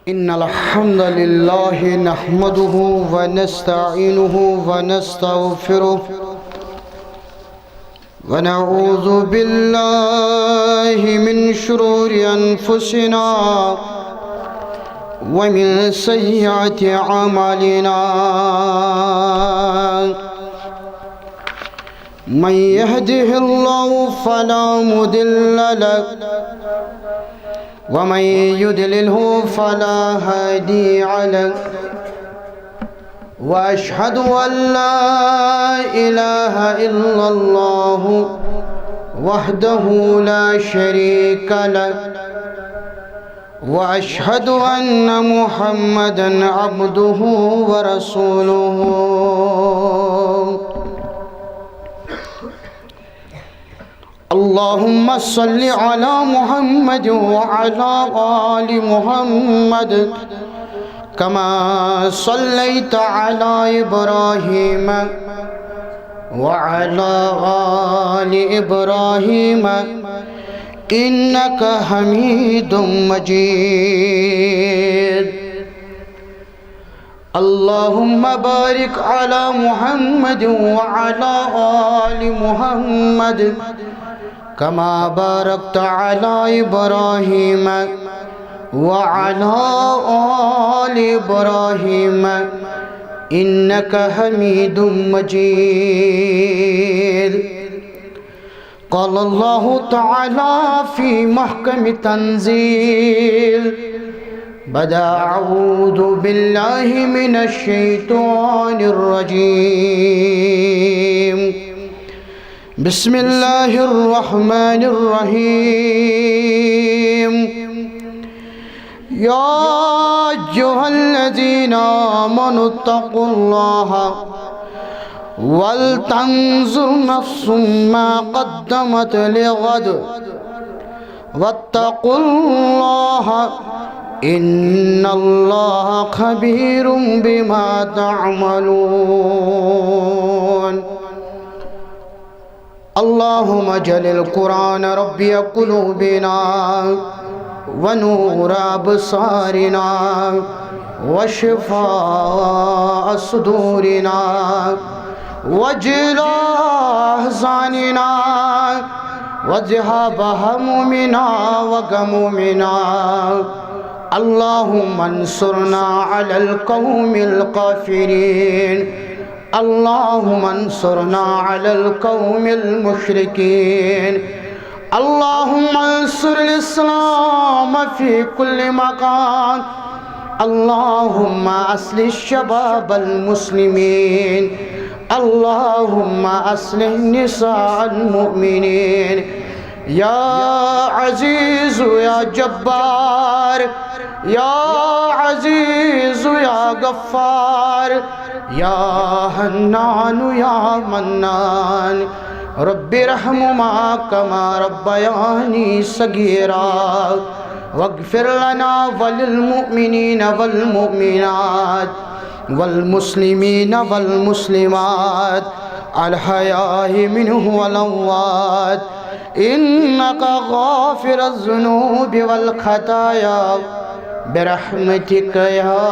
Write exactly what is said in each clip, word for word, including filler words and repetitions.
إن الحمد لله نحمده ونستعينه ونستغفره، ونعوذ بالله من شرور أنفسنا ومن سيئات أعمالنا. من يهده الله فلا مضل له، ومن يضلله فلا هادي له. وأشهد أن لا إله إلا الله وحده لا شريك له، وأشهد أن محمدا عبده ورسوله. اللهم صل على محمد وعلى آل محمد كما صليت على إبراهيم وعلى آل إبراهيم إنك حميد مجيد. اللهم بارك على محمد وعلى آل محمد كما باركت على إبراهيم وعلى آل إبراهيم إنك حميد مجيد. قال الله تعالى في محكم التنزيل بعد أعوذ بالله من الشيطان الرجيم. بسم الله الرحمن الرحيم. يا أيها الذين آمنوا اتقوا الله ولتنظر نفس ما قدمت لغد واتقوا الله إن الله خبير بما تعملون. اللهم اجعل القرآن ربيع قلوبنا ونور أبصارنا وشفاء صدورنا وجلاء أحزاننا وذهاب همومنا وغمومنا. اللهم انصرنا على القوم الكافرين. اللهم انصرنا على القوم المشركين. اللهم انصر الإسلام في كل مكان. اللهم أصلح شباب المسلمين. اللهم أصلح نساء المؤمنين. يا عزيز يا جبار، يا عزيز يا غفار، يا حنان يا منان. رب ارحمهما كما ربياني صغيرا. واغفر لنا وللمؤمنين والمؤمنات والمسلمين والمسلمات الأحياء منهم والأموات إنك غافر الذنوب والخطايا برحمتك يا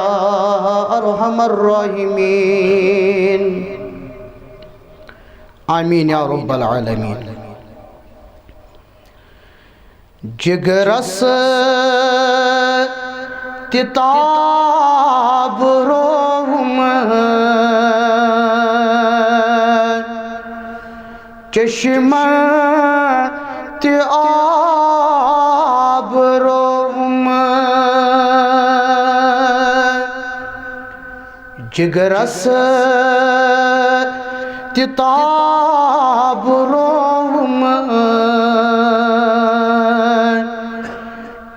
أرحم الراحمين. آمين يا رب العالمين. جگرس تہِ تاب رووُم، چشمہ تہِ آب رووُم۔ جگرس تہِ تاب رووُم،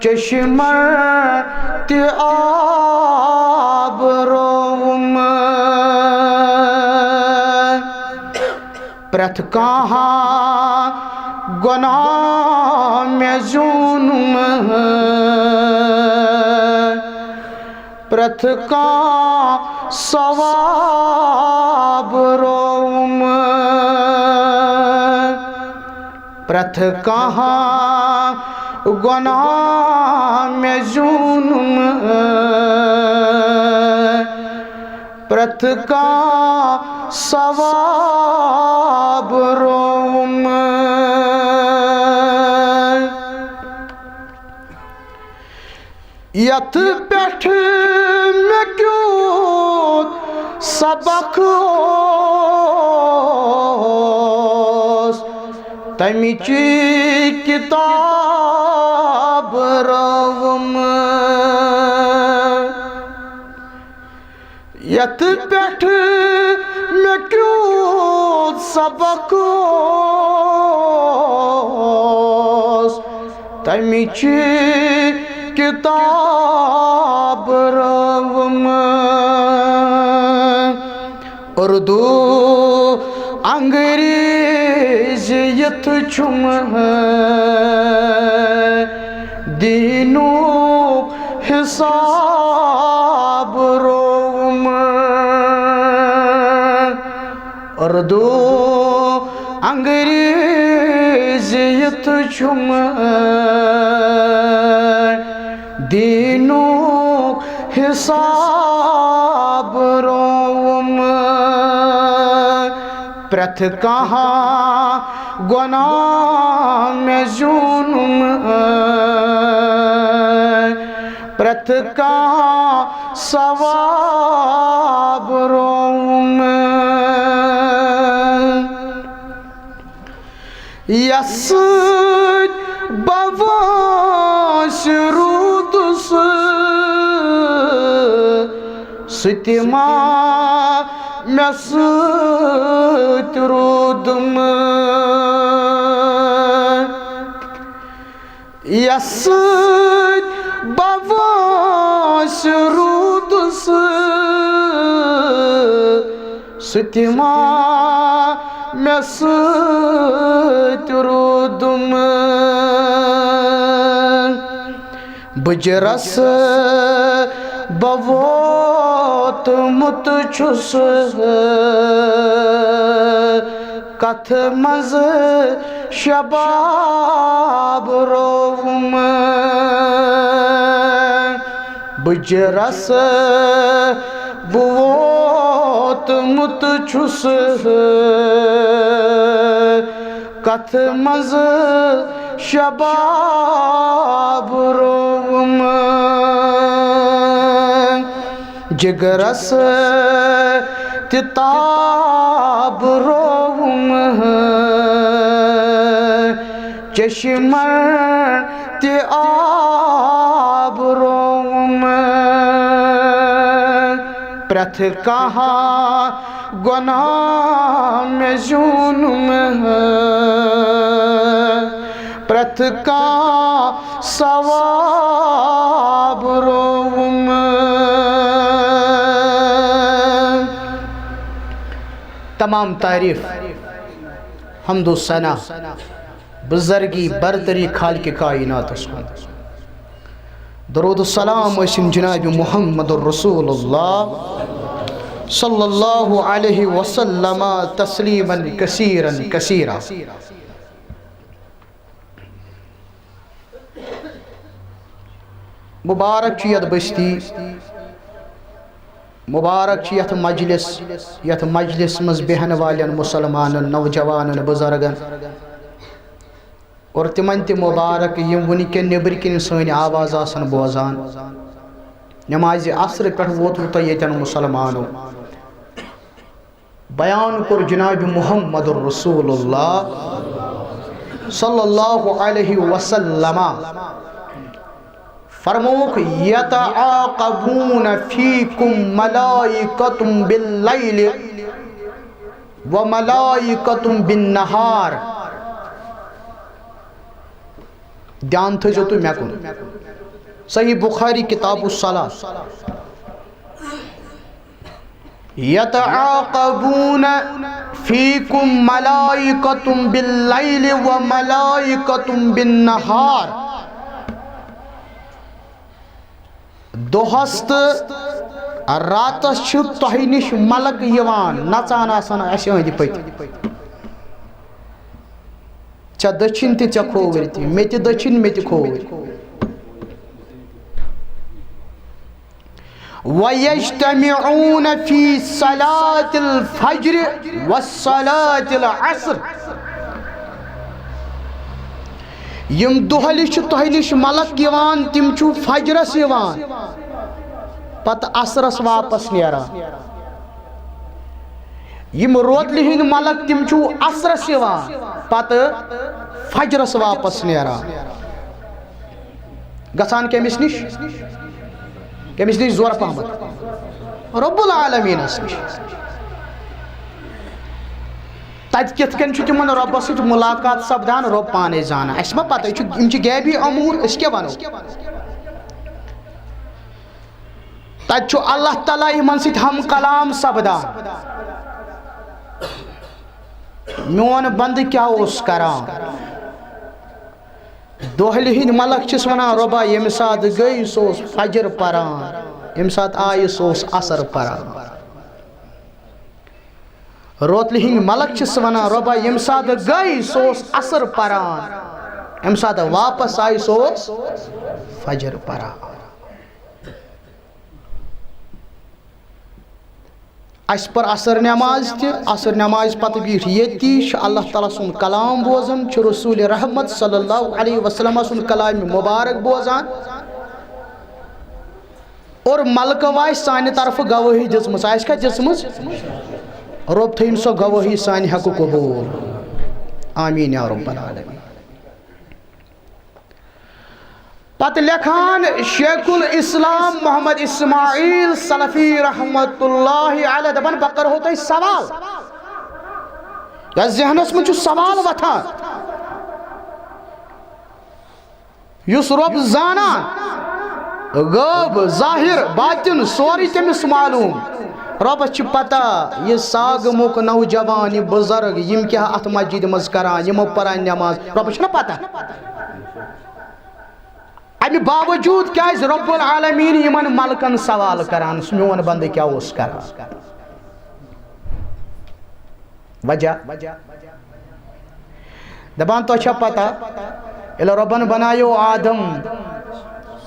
چشمہ تہِ آب رووُم۔ پرٛٮ۪تھ کانٛہہ گۄناہ مےٚ زیوٗنُم، پرٛٮ۪تھ کانٛہہ ثواب رووُم، پرٛٮ۪تھ کانٛہہ گۄناہ مےٚ زیوٗنُم، پرٛٮ۪تھ کانٛہہ ثواب رووُم۔ یَتھ پٮ۪ٹھ مےٚ کیُتھ سبق اوس، تَمِچ کِتاب رٲوٕم۔ یَتھ پٮ۪ٹھ مےٚ کیُتھ سبق اوس، تَمِچ کِتاب رٲوٕم۔ اُردو، انگریزی یَتھ چھُم دیٖنُک حساب رووُم۔ اُردو، انگریزی یَتھ چھُم دیٖنُک حساب رووُم۔ پرٛٮ۪تھ کانٛہہ گۄناہ مےٚ زیوٗنُم، پرٛٮ۪تھ کانٛہہ ثواب رووُم۔ یَس سۭتۍ بہٕ وٲنٛسہِ روٗدُس، سُہ تہِ ما مےٚ سۭتۍ روٗدُم۔ یَس سۭتۍ بہٕ وٲنٛسہِ روٗدُس، سُہ تہِ ما مےٚ سۭتۍ روٗدُم۔ بُجرس بہٕ ووتمُت چھُس، کتھ منٛز شباب رووُم۔ بُجرس بہٕ ووتمُت چھُس، کتھ منٛز شباب رووُم۔ جگرس تہِ تاب رووُم، چشمن تہِ آب رووُم۔ پرٛٮ۪تھ کانٛہہ گۄناہ مےٚ زیوٗنُم، پرٛٮ۪تھ کانٛہہ ثواب رووُم۔ تمام تعریف، حمد و ثنا، بزرگی برتری خالق کائناتس کُن۔ درود و سلام ٲسِن جناب محمد رسول اللہ صلی اللہ علیہ وسلم تسلیما کثیرا کثیرا۔ مبارک چھُ یتھ بستی، مبارک چھُ یتھ مجلس، یتھ مجلس منٛز بیہن والٮ۪ن مسلمانن، نوجوانن، بزرگن اور تِمن تہِ مبارک یِم وٕنکٮ۪ن نیٚبرۍ کِنۍ سٲنۍ آواز آسن بوزان۔ نمازِ عصرٕ پٮ۪ٹھ ووتوٕ تۄہہِ ییٚتٮ۪ن مسلمانو۔ بیان کوٚر جناب محمد رسول اللہ صلی اللہ علیہ وسلم، فرمووُکھ، "یتعاقبون فیکم ملائکۃ باللیل و ملائکۃ بالنہار۔" دھیان تھٲیزیو تُہۍ مےٚ کُن۔ صحیح بخاری کتاب الصلاۃ۔ یتعاقبون فیکم ملائکۃ باللیل و ملائکۃ بالنہار۔ دۄہس تہٕ راتس چھِ تۄہہِ نِش ملک یِوان، نژان آسان اسہِ أنٛدۍ پٔتۍ۔ ژےٚ دٔچھِنۍ تہِ، ژےٚ کھووٕرۍ تہِ، مےٚ تہِ دٔچھِنۍ، مےٚ تہِ کھووٕرۍ۔ وَيَجْتَمِعُونَ فِي صَلَاةِ الْفَجْرِ وَصَلَاةِ الْعَصْرِ۔ یِم دۄہلہِ چھِ تۄہہِ نِش ملک یِوان، تِم چھُ فجرس یِوان، پتہٕ عصرس واپس نیران۔ یِم روتلہِ ہٕنٛدۍ ملک، تِم چھُ عصرس یِوان، پتہٕ فجرس واپس نیران۔ گژھان کٔمِس نِش؟ کٔمِس نِش زورٕ پہمتھ؟ رب العالمینس نِش۔ تتہِ کِتھ کٔنۍ چھُ تِمن رۄبس سۭتۍ ملاقات سپدان، رۄب پانے زانان۔ اسہِ ما پتہ، یہِ چھُ، یِم چھِ غیبی امور، أسۍ کیٛاہ ونو؟ تتہِ چھُ اللہ تعالیٰ یِمن سۭتۍ ہم کلام سپدان۔ میون بندٕ کیٛاہ اوس کران؟ دۄہلہِ ہٕنٛدۍ ملک چھِس ونان، رۄبا، ییٚمہِ ساتہٕ گٔے، سُہ اوس فجر پران، ییٚمہِ ساتہٕ آیہِ، سُہ اوس عصر پران۔ روتلہِ ہٕنٛدۍ ملک چھِس ونان، رۄبا، ییٚمہِ ساتہٕ گٔے، سُہ اوس عصر پران، ییٚمہِ ساتہٕ واپس آیہِ، سُہ اوس فجر پران۔ اسہِ پٔر عصر نماز تہِ، عصر نماز پتہٕ بیٖٹھ ییٚتی، چھِ اللہ تعالیٰ سُنٛد کلام بوزان، چھِ رسول رحمت صلی اللہ علیہ وسلم سُنٛد کلام مبارک بوزان، اور ملکو آسہِ سانہِ طرفہٕ گوٲہی دِژمٕژ۔ آسہِ کھا دِژمٕژ؟ رۄب تھٲیِن سۄ گوٲہی سانہِ حقہٕ قبوٗل۔ آمین یا رب العالمین۔ پتہٕ لیکھان شیخ الاسلام محمد اسماعیل سلفی رحمت اللہ علیہ، دپان، بہٕ کرہو تۄہہِ سوال۔ یتھ ذہنس منٛز چھُ سوال وۄتھان، یُس رۄب زانان، غٲب، ظاہر، باطن، سورُے تٔمِس معلوم۔ رۄبس چھِ پتہ، یہِ ساگہٕ موٚک نوجوان، یہِ بُزرگ، یِم کیٛاہ اتھ مسجدِ منٛز کران، یِمو پران نماز، رۄبس چھُنہ پتہ؟ امہِ باوجود کیازِ رب العالمین یِمن ملکن سوال کران، سُہ میون بندٕ کیٛاہ اوس کران؟ وجہ؟ دپان، تۄہہِ چھا پتہ، ییٚلہِ رۄبن بنایو آدم،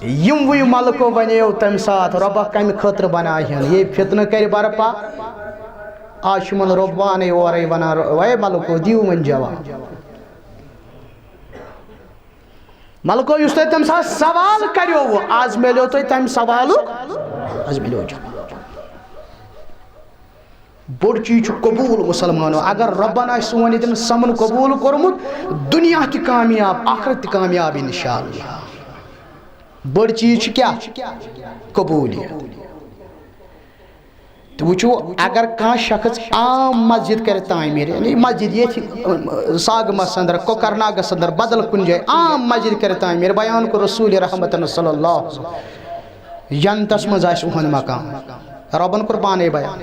یِموٕے ملکو ونیو تمہِ ساتہٕ، رۄبا، کمہِ خٲطرٕ بنایہن؟ یہِ فتنہٕ کرِ برپا۔ آز چھُ یِمن رۄب پانے اورے ونان، وے ملکو، دِیِو وۄنۍ جواب۔ ملکو، یُس تۄہہِ تمہِ ساتہٕ سوال کریووُ، آز میلیو تۄہہِ تمہِ سوالُک، آز میلیو جواب۔ بوٚڑ چیٖز چھُ قبوٗل مُسلمانو، اگر رۄبن آسہِ سون ییٚتٮ۪ن سمن قبوٗل کوٚرمُت، دُنیا تہِ کامیاب، آخرت تہِ کامیاب انشاءاللہ۔ بٔڑ چیٖز چھِ کیٛاہ؟ قبوٗلیت۔ تہٕ وٕچھِو، اگر کانٛہہ شخص عام مسجد کرِ تعمیٖر، یعنی مسجد ییٚتھۍ، اَم، ساگمس اندر، کۄکرناگس اندر، بدل کُنہِ جایہِ عام مسجد کرِ تعمیٖر، بیان کوٚر رسول رحمتن صلی اللہ علیہ وسلم، جنتس منٛز آسہِ اُہُنٛد مقام۔ رۄبن کوٚر پانے بیان۔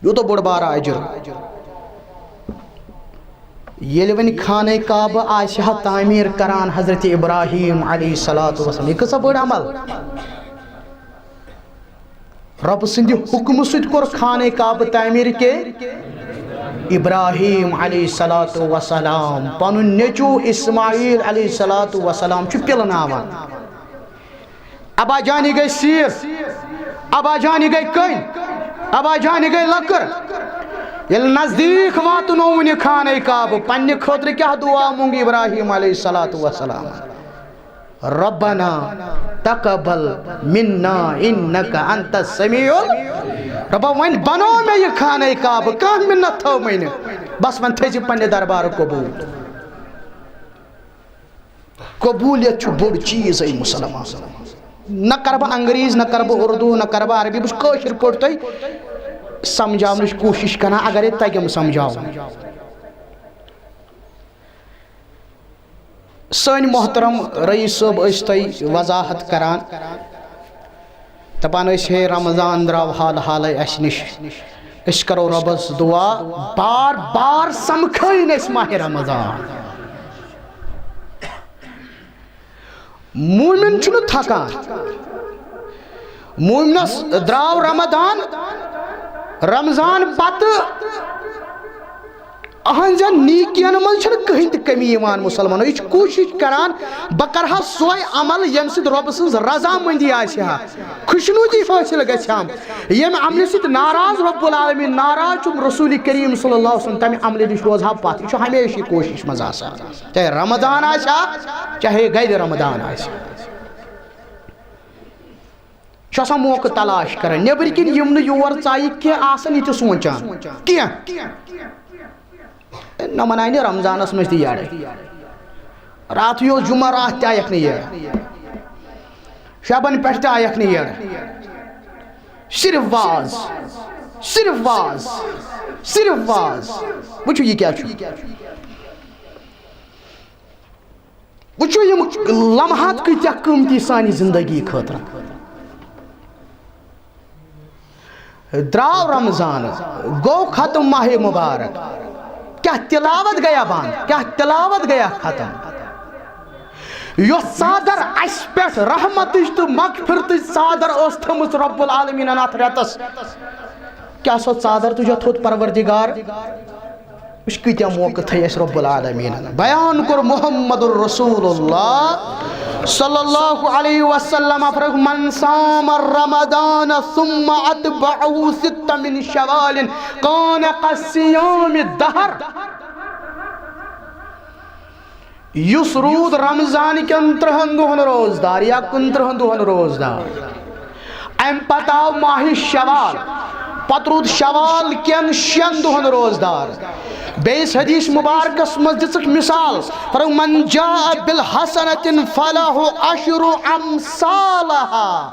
یوٗتاہ بوٚڑ بارٕ اجر۔ ییٚلہِ وۄنۍ خانہ کعبہٕ آسہِ ہا تعمیٖر کران حضرت ابراہیم علیہ الصلوۃ والسلام، یہِ کۭژاہ بٔڑ عمل! رۄب سٕنٛدِ حُکمہٕ سۭتۍ کوٚر خانہ کعبہٕ تعمیٖر کے ابراہیم علیہ الصلوۃ والسلام۔ پنُن نیٚچوٗ اسماعیل علیہ الصلوۃ والسلام چھُ پِلناوان۔ ابا جانی گٔے سیٖر، ابا جانی گٔے کٔنۍ، ابا جانی گٔے لٔکٕر۔ ییٚلہِ نزدیٖک واتنووُن یہِ خانہ کعبہٕ، پننہِ خٲطرٕ کیٛاہ دُعا مونٛگ ابراہیم علیہ الصلوۃ والسلام؟ ربنا تقبل منا انک انت السمیع ال-، رۄبا، وۄنۍ بنوو مےٚ یہِ خانہ کعبہٕ، کانٛہہ مِنت تھٲو مےٚ نہٕ، بس وۄنۍ تھٲیزِ پننہِ دربارٕ قبوٗل۔ قبوٗلیت چھُ بوٚڑ چیٖز، اے مُسلمان۔ نہ کرٕ بہٕ انگریٖز، نہ کرٕ بہٕ اُردو، نہ کرٕ بہٕ عربی، بہٕ چھُس کٲشِر پٲٹھۍ تۄہہِ سمجھاونٕچ کوٗشِش کران، اگر یہِ تَگٮ۪م سمجھاوُن۔ سٲنۍ محترم رئیس صٲب ٲسۍ تۄہہِ وضاحت کران، دپان ٲسۍ، ہے، رمضان درٛاو حال حالے اسہِ نِش، أسۍ کرو رۄبس دعا، بار بار سمکھٲیِن أسۍ ماہِ رمضان۔ مومن چھُنہٕ تھکان۔ مومنس درٛاو رمضان، رمضان پتہٕ اہنزن نیکین منٛز چھنہٕ کٕہٕنۍ تہِ کمی یِوان۔ مسلمانو، یہِ چھِ کوٗشِش کران، بہٕ کرٕ ہا سۄے عمل ییٚمہِ سۭتۍ رۄبہٕ سٕنٛز رضامندی آسہِ ہا، خۄشنودی حٲصِل گژھِ ہم۔ ییٚمہِ عملہِ سۭتۍ ناراض رب العالمین ناراض چھُ، رسول کریم صلی اللہ علیہ وسلم تمہِ عملہِ نِش روزٕ ہا پتھ۔ یہِ چھُ ہمیشہِ یہِ کوٗشِش منٛز آسان، چاہے رمضان آسہِ ہا، چاہے غیر رمضان آسہِ ہا۔ چھُ آسان موقعہٕ تلاش کران، نیٚبٕرۍ کِنۍ یِم نہٕ یور ژایہِ کینٛہہ آسان، یہِ تہِ سونٛچان کینٛہہ۔ نہ مناونہِ رمضانس منٛز تہِ یڑٕ۔ راتھٕے اوس جمعہ، راتھ تہِ آیکھ نہٕ یڑٕ۔ شبن پٮ۪ٹھ تہِ آیکھ نہٕ یڑٕ۔ صرف واز، صرف واز، صرف واز۔ وٕچھِو یہِ کیٛاہ چھُ۔ وٕچھِو یِم لمحات کۭتیٛاہ قۭمتی سانہِ زندگی خٲطرٕ۔ درٛاو رمضان، گوٚو ختم ماہِ مبارک۔ کیٛاہ تلاوت گٔیا بنٛد؟ کیٛاہ تلاوت گٔیا ختم؟ یۄس ژادر اسہِ پٮ۪ٹھ رحمتٕچ تہٕ مغفرتٕچ ژادر ٲس تھٲمٕژ رب العالمینن اتھ رٮ۪تس، کیٛاہ سۄ ژادر تُجا تھوٚد پروردگار؟ وٕچھ کۭتیٛاہ موقعہٕ تھٲے اَسہِ رب العالمینن۔ بیان کوٚر محمد رسول اللہ صلی اللہ علیہ وسلم، فرموو، "من صام رمضان ثم اتبعه ستا من شوال کان کصیام الدہر۔" یُس روٗد رمضان کٮ۪ن ترٛہن دۄہن روزدار یا کُنترٛہن دۄہن روزدار، امہِ پتہٕ آو ماہِ شوال، پتہٕ روٗد شوال کٮ۪ن شٮ۪ن دۄہن روزدار۔ بیٚیِس حدیث مبارکس منٛز دِژٕکھ مثال، فرموو، "من جاء بالحسنة فله عشر امثالها۔"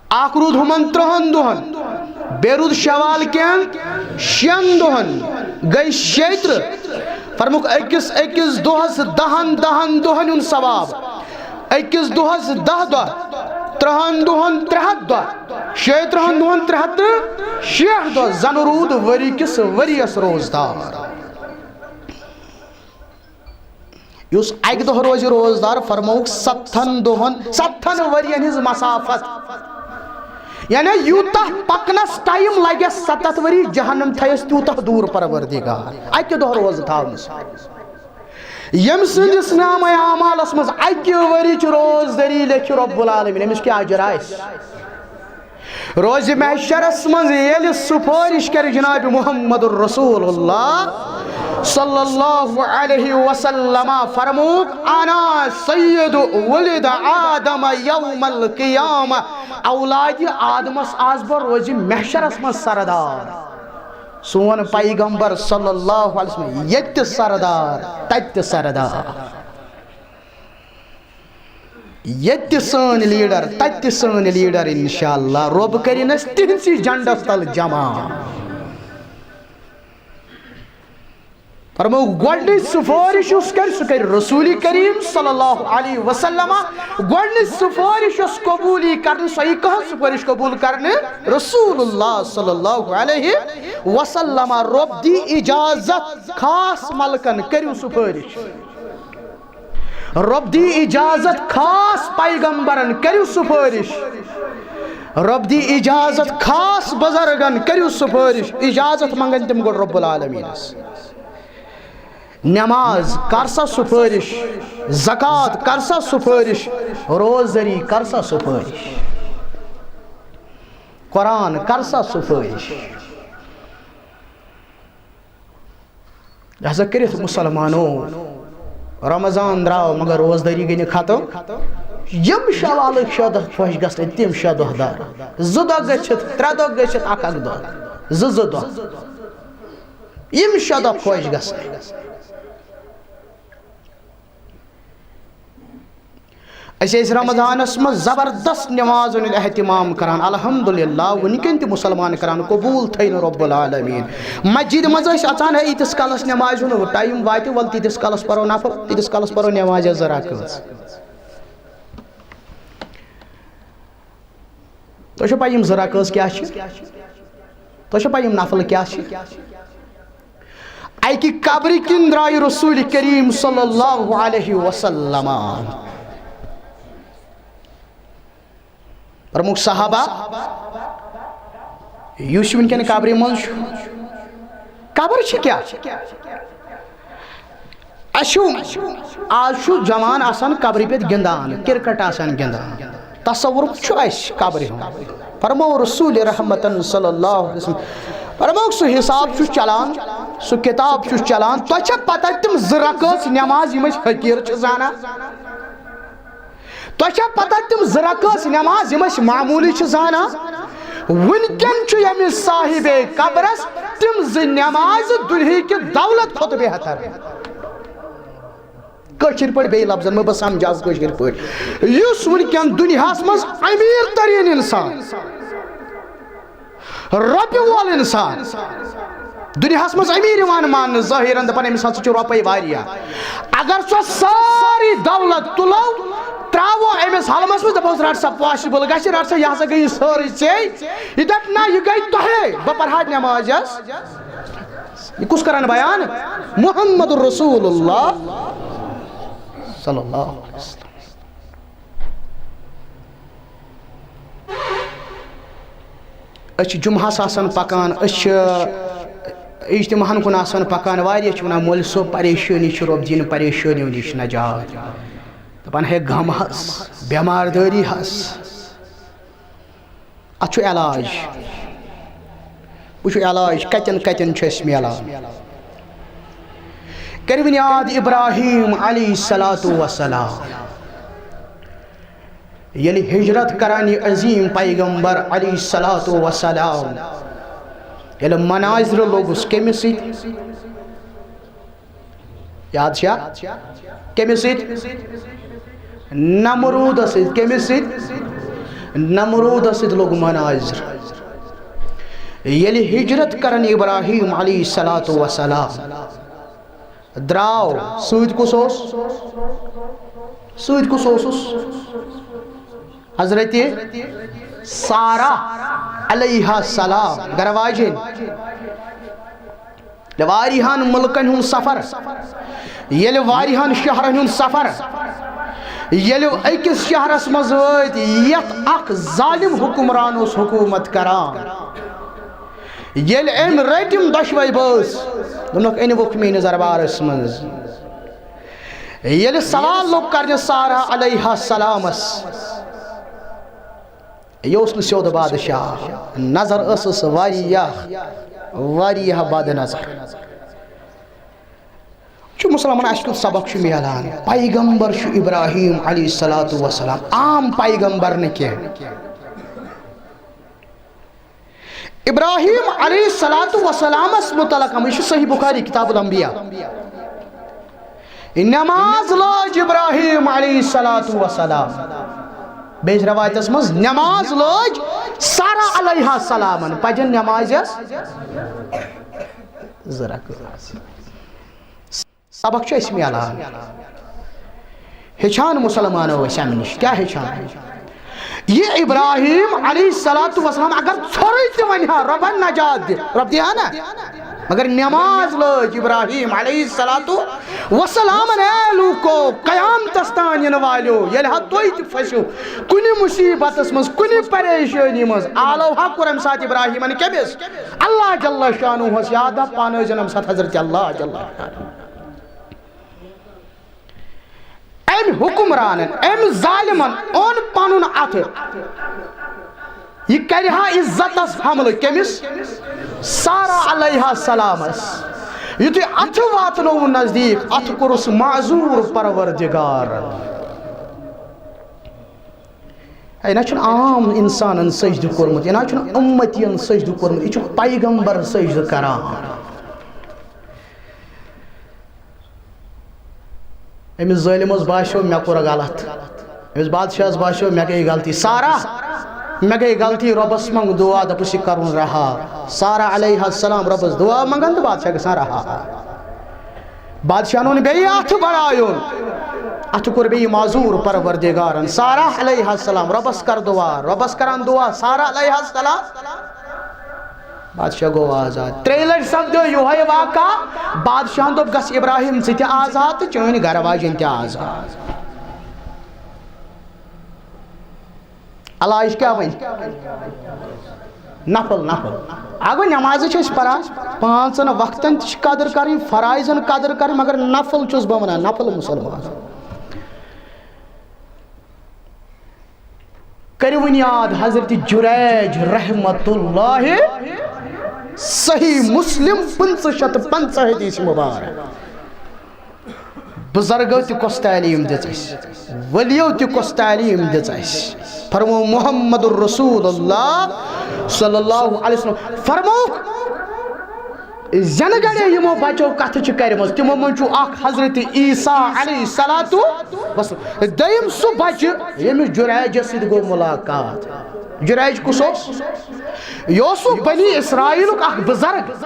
اکھ روٗد ہُمن ترٛہن دۄہن، بیٚیہِ روٗد شوال کٮ۪ن شٮ۪ن دۄہن، گٔے شیٚیہِ ترٕٛہ۔ فرمووُکھ، أکِس أکِس دۄہس دہن دہن دۄہن ہُنٛد ثواب، أکِس دۄہس دہ دۄہ، ترٛہن دۄہن ترٛےٚ ہتھ دۄہ، شیٚیہِ ترٛہن دۄہن ترٛےٚ ہتھ تہٕ شیٹھ دۄہ، زن روٗد ؤری کِس ؤرِیس روزدار۔ یُس اکہِ دۄہ روزِ روزدار، فرمووُکھ ستتھن دۄہن، ستتھن ؤرین ہٕنٛز مسافت۔ یعنی یوٗتاہ پکنس ٹایم لگٮ۪س، ستتھ ؤری جہنم تھایس تیوٗتاہ دوٗر پروردگار، اکہِ دۄہ روزٕ تھاونس۔ ییٚمہِ سٕنٛدِس نامہ اعمالس منٛز اکہِ ؤرِچ روزدٔری لیکھِ رب العالمین، أمِس کیٛاہ اجر آسہِ؟ روزِ محشرس منٛز ییٚلہِ سفٲرِش کرِ جناب محمد رسول اللہ صلی اللہ علیہ وسلم، فرمووُکھ، "انا سید ولد آدم یوم القیامہ"، اولادِ آدمس آس بہٕ روزِ محشرس منٛز سردار۔ سون پیغمبر صلی اللہ علیہ وسلم ییٚتہِ تہِ سردار، تتہِ تہِ سردار۔ ییٚتہِ تہِ سٲنۍ لیڈر، تتہِ تہِ سٲنۍ لیڈر، انشاءاللہ۔ رۄب کٔرِن اسہِ تِہنٛدسٕے جنڈس تل جمع۔ فرمو، گۄڈٕنِچ سفٲرِش یُس کرِ، سُہ کرِ رسول کریم صلی اللہ علیہ وسلم۔ گۄڈٕنِچ سفٲرِش یۄس قبوٗل یی کرنہٕ، سۄ یی کٕہٕنٛز سفٲرِش قبوٗل کرنہٕ؟ رسول اللہ صلی اللہ علیہ وسلم۔ رۄب دی اجازت خاص ملکن، کٔرِو سفٲرِش۔ رۄب دی اجازت خاص پیغمبرن، کٔرِو سفٲرِش۔ رۄب دی اجازت خاص بزرگن، کٔرِو سفٲرِش۔ اجازت منگن تِم گۄڈٕ رب العالمینس۔ نماز کر سا سفٲرِش، زکوٰۃ کر سا سفٲرِش، روزدٔری کر سا سفٲرِش، قرآن کر سا سفٲرِش۔ لہذا کٔرِتھ مسلمانو، رمضان درٛاو مگر روزدٲری گٔے نہٕ ختم۔ یِم شوالٕکۍ شےٚ دۄہ خۄش گژھن، تِم شےٚ دۄہ دار۔ زٕ دۄہ گٔژھِتھ، ترٛےٚ دۄہ گٔژھِتھ، اکھ اکھ دۄہ، زٕ زٕ دۄہ۔ یِم شےٚ دۄہ خۄش گژھن۔ أسۍ ٲسۍ رمضانس منٛز زبردست نمازن ہُنٛد اہتمام کران، الحمدللہ، وٕنکٮ۪ن تہِ مسلمان کران، قبوٗل تھٲینو رب العالمین۔ مسجد منٛز ٲسۍ اژان، ہے، ییٖتِس کالس نمازِ ہُنٛد ٹایم واتہِ، ول تیٖتِس کالس پرو نفل، تیٖتِس کالس پرو نمازِ زٕ رکٲژ۔ تۄہہِ چھو پَے یِم زٕ رکٲژ کیٛاہ چھِ؟ تۄہہِ چھو پَے یِم نفل کیٛاہ چھِ؟ اَکہِ قبرِ کِنۍ درٛاے رسول کریم صلی اللہ علیہ وسلم۔ فرمووُکھ، صحابہ، یُس وٕنکٮ۪ن قبرِ منٛز چھُ، قبر چھِ کیٛاہ؟ اَسہِ چھُ، آز چھُ جوان آسان قبرِ پٮ۪ٹھ گِنٛدان، کرکٹ آسان گِنٛدان۔ تصور چھُ اَسہِ قبرِ ہُنٛد۔ فرموو رسول رحمتن صلی اللہ علیہ وسلم، فرمووُکھ، سُہ حساب چھُ چلان، سُہ کتاب چھُ چلان۔ تۄہہِ چھا پتہ تِم زٕ رکٲژ نٮ۪ماز یِم أسۍ حقیٖر چھِ زانان؟ تۄہہِ چھا پتہ تِم زٕ رکٲژ نٮ۪ماز یِم أسۍ معموٗلی چھِ زانان؟ وٕنکٮ۪ن چھُ ییٚمِس صاحبِ قبرس تِم زٕ نٮ۪مازٕ دُنہِکہِ دولت کھۄتہٕ بہتر۔ کٲشِر پٲٹھۍ بیٚیہِ لفظن منٛز بہٕ سمجھاو کٲشِر پٲٹھۍ۔ یُس وٕنکٮ۪ن دُنیاہس منٛز امیر تریٖن انسان، رۄپیہِ وول انسان، دُنیاہس منٛز امیر یِوان ماننہٕ ظٲہِرن، دپان أمِس ہسا چھِ رۄپے واریاہ۔ اگر سۄ سٲرٕے دولت تُلو، تراوو أمِس حلمس منٛز، دپوس، "رٹ سا، possible گژھِ، رٹ سا، یہِ ہسا گٔیے سٲرٕے ژےٚ"، یہِ دپہِ، "نہ، یہِ گٔے تۄہے، بہٕ پرہا نٮ۪ماز یس۔" یہِ کُس کران بیان؟ محمد رسول اللہ صلی اللہ علیہ وسلم۔ أسۍ چھِ جمعہس آسان پکان، أسۍ چھِ اجتماعن کُن آسان پکان۔ واریاہ چھِ ونان، "مولوی صٲب، پریشٲنی چھِ، رۄب دِیِن پریشٲنیو نِش نجات۔" دپان، "ہے غم حظ، بٮ۪مار دٲری حظ۔" اتھ چھُ علاج۔ وٕچھو علاج کتٮ۪ن کتٮ۪ن چھُ اَسہِ میلان۔ کٔرِو یاد ابراہیم علیہ الصلوۃ والسلام، ییٚلہِ ہجرت کران یہِ عظیٖم پیغمبر علیہ الصلوۃ والسلام، ییٚلہِ مناظرٕ لوٚگُس کٔمِس سۭتۍ؟ یاد چھا؟ کٔمِس سۭتۍ؟ نمروٗدس سۭتۍ۔ کٔمِس سۭتۍ؟ نمروٗدس سۭتۍ لوٚگ مناظرٕ۔ ییٚلہِ ہجرت کرن ابراہیم علیہ الصلوۃ والسلام درٛاو، سۭتۍ کُس اوس؟ سۭتۍ کُس اوسُس؟ حضرت سارہ علیہ السلام، گرٕ واجِنۍ۔ ییٚلہِ واریاہن مُلکن ہُنٛد سفر، ییٚلہِ واریاہن شہرن ہُنٛد سفر، ییٚلہِ أکِس شہرس منٛز وٲتۍ، یتھ اکھ ظالم حکمران اوس حکوٗمت کران، ییٚلہِ أمۍ رٔٹۍ یِم دۄشوے بٲژ، دوٚپنکھ، "أنۍ وُکھ میٲنِس دربارس منٛز۔" ییٚلہِ سوال لوٚگ کرنہِ سارہ علیہ السلامس، یہِ اوس نہٕ سیوٚد بادشاہ، نظر ٲسٕس واریاہ، واریاہ بد نظر۔ چھُ مُسلمانن اَسہِ کیُتھ سبق چھُ میلان؟ پیغمبر چھُ ابراہیم علیہ الصلوۃ والسلام، عام پیغمبر نہٕ کینٛہہ۔ ابراہیم علیہ الصلوۃ والسلامس متعلق ہم، یہِ چھُ صحیح بخاری کتاب الانبیاء۔ نماز لٲج ابراہیم علیہ الصلوۃ والسلام۔ بیٚیِس رِوایتَس منٛز، نماز لٲج سارہ علیہ السلامن۔ پجن نمازِ ٲس زٕ رکعت۔ سبق چھُ اَسہِ میلان۔ ہیٚچھان مُسلمانو أسۍ اَمہِ نِش۔ کیٛاہ ہیٚچھان؟ یہِ ابراہیم علیہ الصلوۃ والسلام اگر ژھوٚرُے تہِ وَنہِ ہا، "رۄبن نجات دِ"، رۄب دِ ہا نا؟ مگر نماز لٲج ابراہیم علیہ الصلوۃ والسلامن۔ اے لوٗکو، قیامتس تام یِنہٕ والیو، ییٚلہِ ہا تُہۍ تہِ پھٔسِو کُنہِ مُصیبتس منٛز، کُنہِ پریشٲنی منٛز، آلو ہا کوٚر اَمہِ ساتہٕ ابراہیمن کٔمِس؟ اللہ جل شانہ ہس یاد، دپ پانہٕ ٲسۍ زن اَمہِ ساتہٕ حضرت اللہ جل شانہ۔ أمۍ حکمرانن، أمۍ ظالمن اوٚن پنُن اَتھٕ۔ یہِ کرِ ہا عزتس حملہٕ۔ کٔمِس؟ سارہ علیہ السلامس۔ یُتھُے اَتھٕ واتنووُن نزدیٖک، اَتھٕ کوٚرُس معذوٗر پروردگارن۔ ہے، نہ چھُنہٕ عام اِنسانن سجدٕ کوٚرمُت، یہِ نہ چھُنہٕ اُمتین سجدٕ کوٚرمُت، یہِ چھُ پیغمبر سجدٕ کران۔ أمِس ظٲلمس باسیو، مےٚ کوٚر غلط۔ أمِس بادشاہس باسیو، مےٚ گٔے غلطی۔ سارہ، مےٚ گٔے غلطی، رۄبس منٛگ دُعا، دوٚپُس، یہِ کرُن رہا۔ سارہ علیہ السلام رۄبس دُعا منٛگان تہٕ بادشاہ گژھان رہا۔ بادشاہن اوٚن بیٚیہِ اَتھٕ بڑایُن۔ اَتھٕ کوٚر بیٚیہِ معذوٗر پروردگارن۔ سارہ علیہ السلام، رۄبس کر دُعا، رۄبس کران دُعا، سارہ علیہ السلام۔ بادشاہ گوٚو آزاد۔ ترٛیٚیہِ لٹہِ سپدیو یِہوٚے واقعہ۔ بادشاہن دوٚپ، "گژھ ابراہیم ژٕ تہِ آزاد تہٕ چٲنۍ گرٕ واجٮ۪ن تہِ آزاد۔" علاج کیٛاہ وۄنۍ؟ نفل، نفل۔ اگو نماز چھِ أسۍ پران، پانٛژن وقتن تہِ چھِ قدر کرٕنۍ، فرائضن قدر کرٕنۍ، مگر نفل چھُس بہٕ ونان، نفل مسلمان۔ کٔرِو وۄنۍ یاد حضرت جریج رحمت اللہ، صحیح مسلم پٕنٛژٕہ شیٚتھ پنٛژاہ حدیث مبارک۔ بزرگو تہِ کۄس تعلیٖم دِژ اَسہِ، ؤلیو تہِ کۄس تعلیٖم دِژ اَسہِ۔ فرمو محمد رسول اللہ صلی اللہ علیہ وسلم فرمووُکھ، زِنہٕ گڑے یِمو بچو کتھٕ چھِ کرِمژٕ، تِمو منٛز چھُ اکھ حضرت عیسیٰ علیہ الصلوۃ والسلام۔ دوٚیِم سُہ بچہٕ ییٚمِس جُریجس سۭتۍ گوٚو مُلاقات۔ جُریج کُس اوس؟ یہِ اوس سُہ بنی اسرائیلُک اکھ بزرگ۔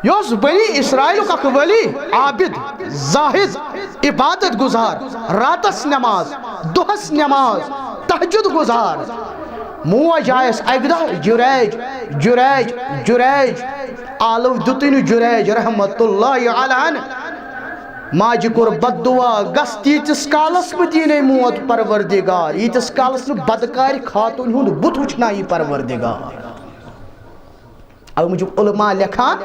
یہِ اوس بنی اسرائیلُک اکھ ولی، عابد، زاہد، عبادت گزار، راتس نماز، دۄہس نماز، تہجد گزار۔ موج آیس اکہِ دۄہ، جُریج، جُریج، جُریج۔ آلو دیُتُے نہٕ جُریج رحمت اللہ علیہ۔ ماجہِ کوٚر بد دعا، گژھ تیٖتِس کالس نہٕ دیٖنے موت پروردگار، ییٖتِس کالس نہٕ بدکارِ خاتوٗنہِ ہُنٛد بُتھ وٕچھناوی پروردگار۔ اَوٕ موٗجوٗب علماء لیکھان،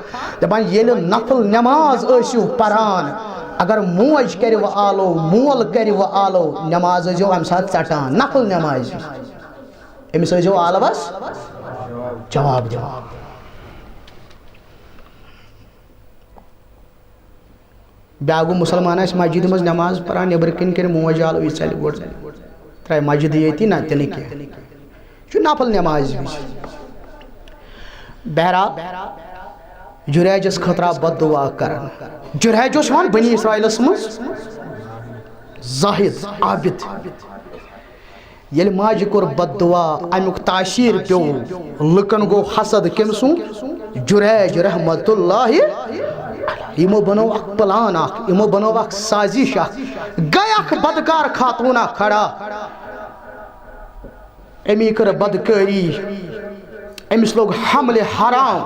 دَپان، ییٚلہِ نفل نماز ٲسِو پران، اگر موج کرِ وۄنۍ آلو، مول کرِ وۄنۍ آلو، نماز ٲسۍزیو اَمہِ ساتہٕ ژٹان، نفل نمازِ۔ أمِس ٲسۍزیو آلوَس جواب دِوان۔ بیٛاکھ گوٚو، مُسلمان آسہِ مسجدِ منٛز نماز پران، نیٚبرٕ کِنۍ کَرِ موج آلو، یہِ ژَلہِ گۄڈٕ، ترٛایہِ مسجدٕے یٲتی، نہ، تہِ نہٕ کینٛہہ۔ یہِ چھُ نفل نمازِ وِزِ۔ بہرحال، جُریجس خٲطرٕ آو بد دعا کرنہٕ۔ جُریج اوس یِوان بنی اسرائیلس منٛز زاہد، عابد۔ ییٚلہِ ماجہِ کوٚر بد دعا، اَمیُک تاثیر پیوٚو، لُکن گوٚو حسد۔ کٔمۍ سُنٛد؟ جُریج رحمت اللہ علیہ۔ یِمو بنوو اکھ پلان اکھ، یِمو بنوو اکھ سازش اکھ، گٔے اکھ بدکار خاتوٗن اکھ کھڑا۔ أمی کٔر بدکٲری، أمِس لوٚگ حملہِ حرام،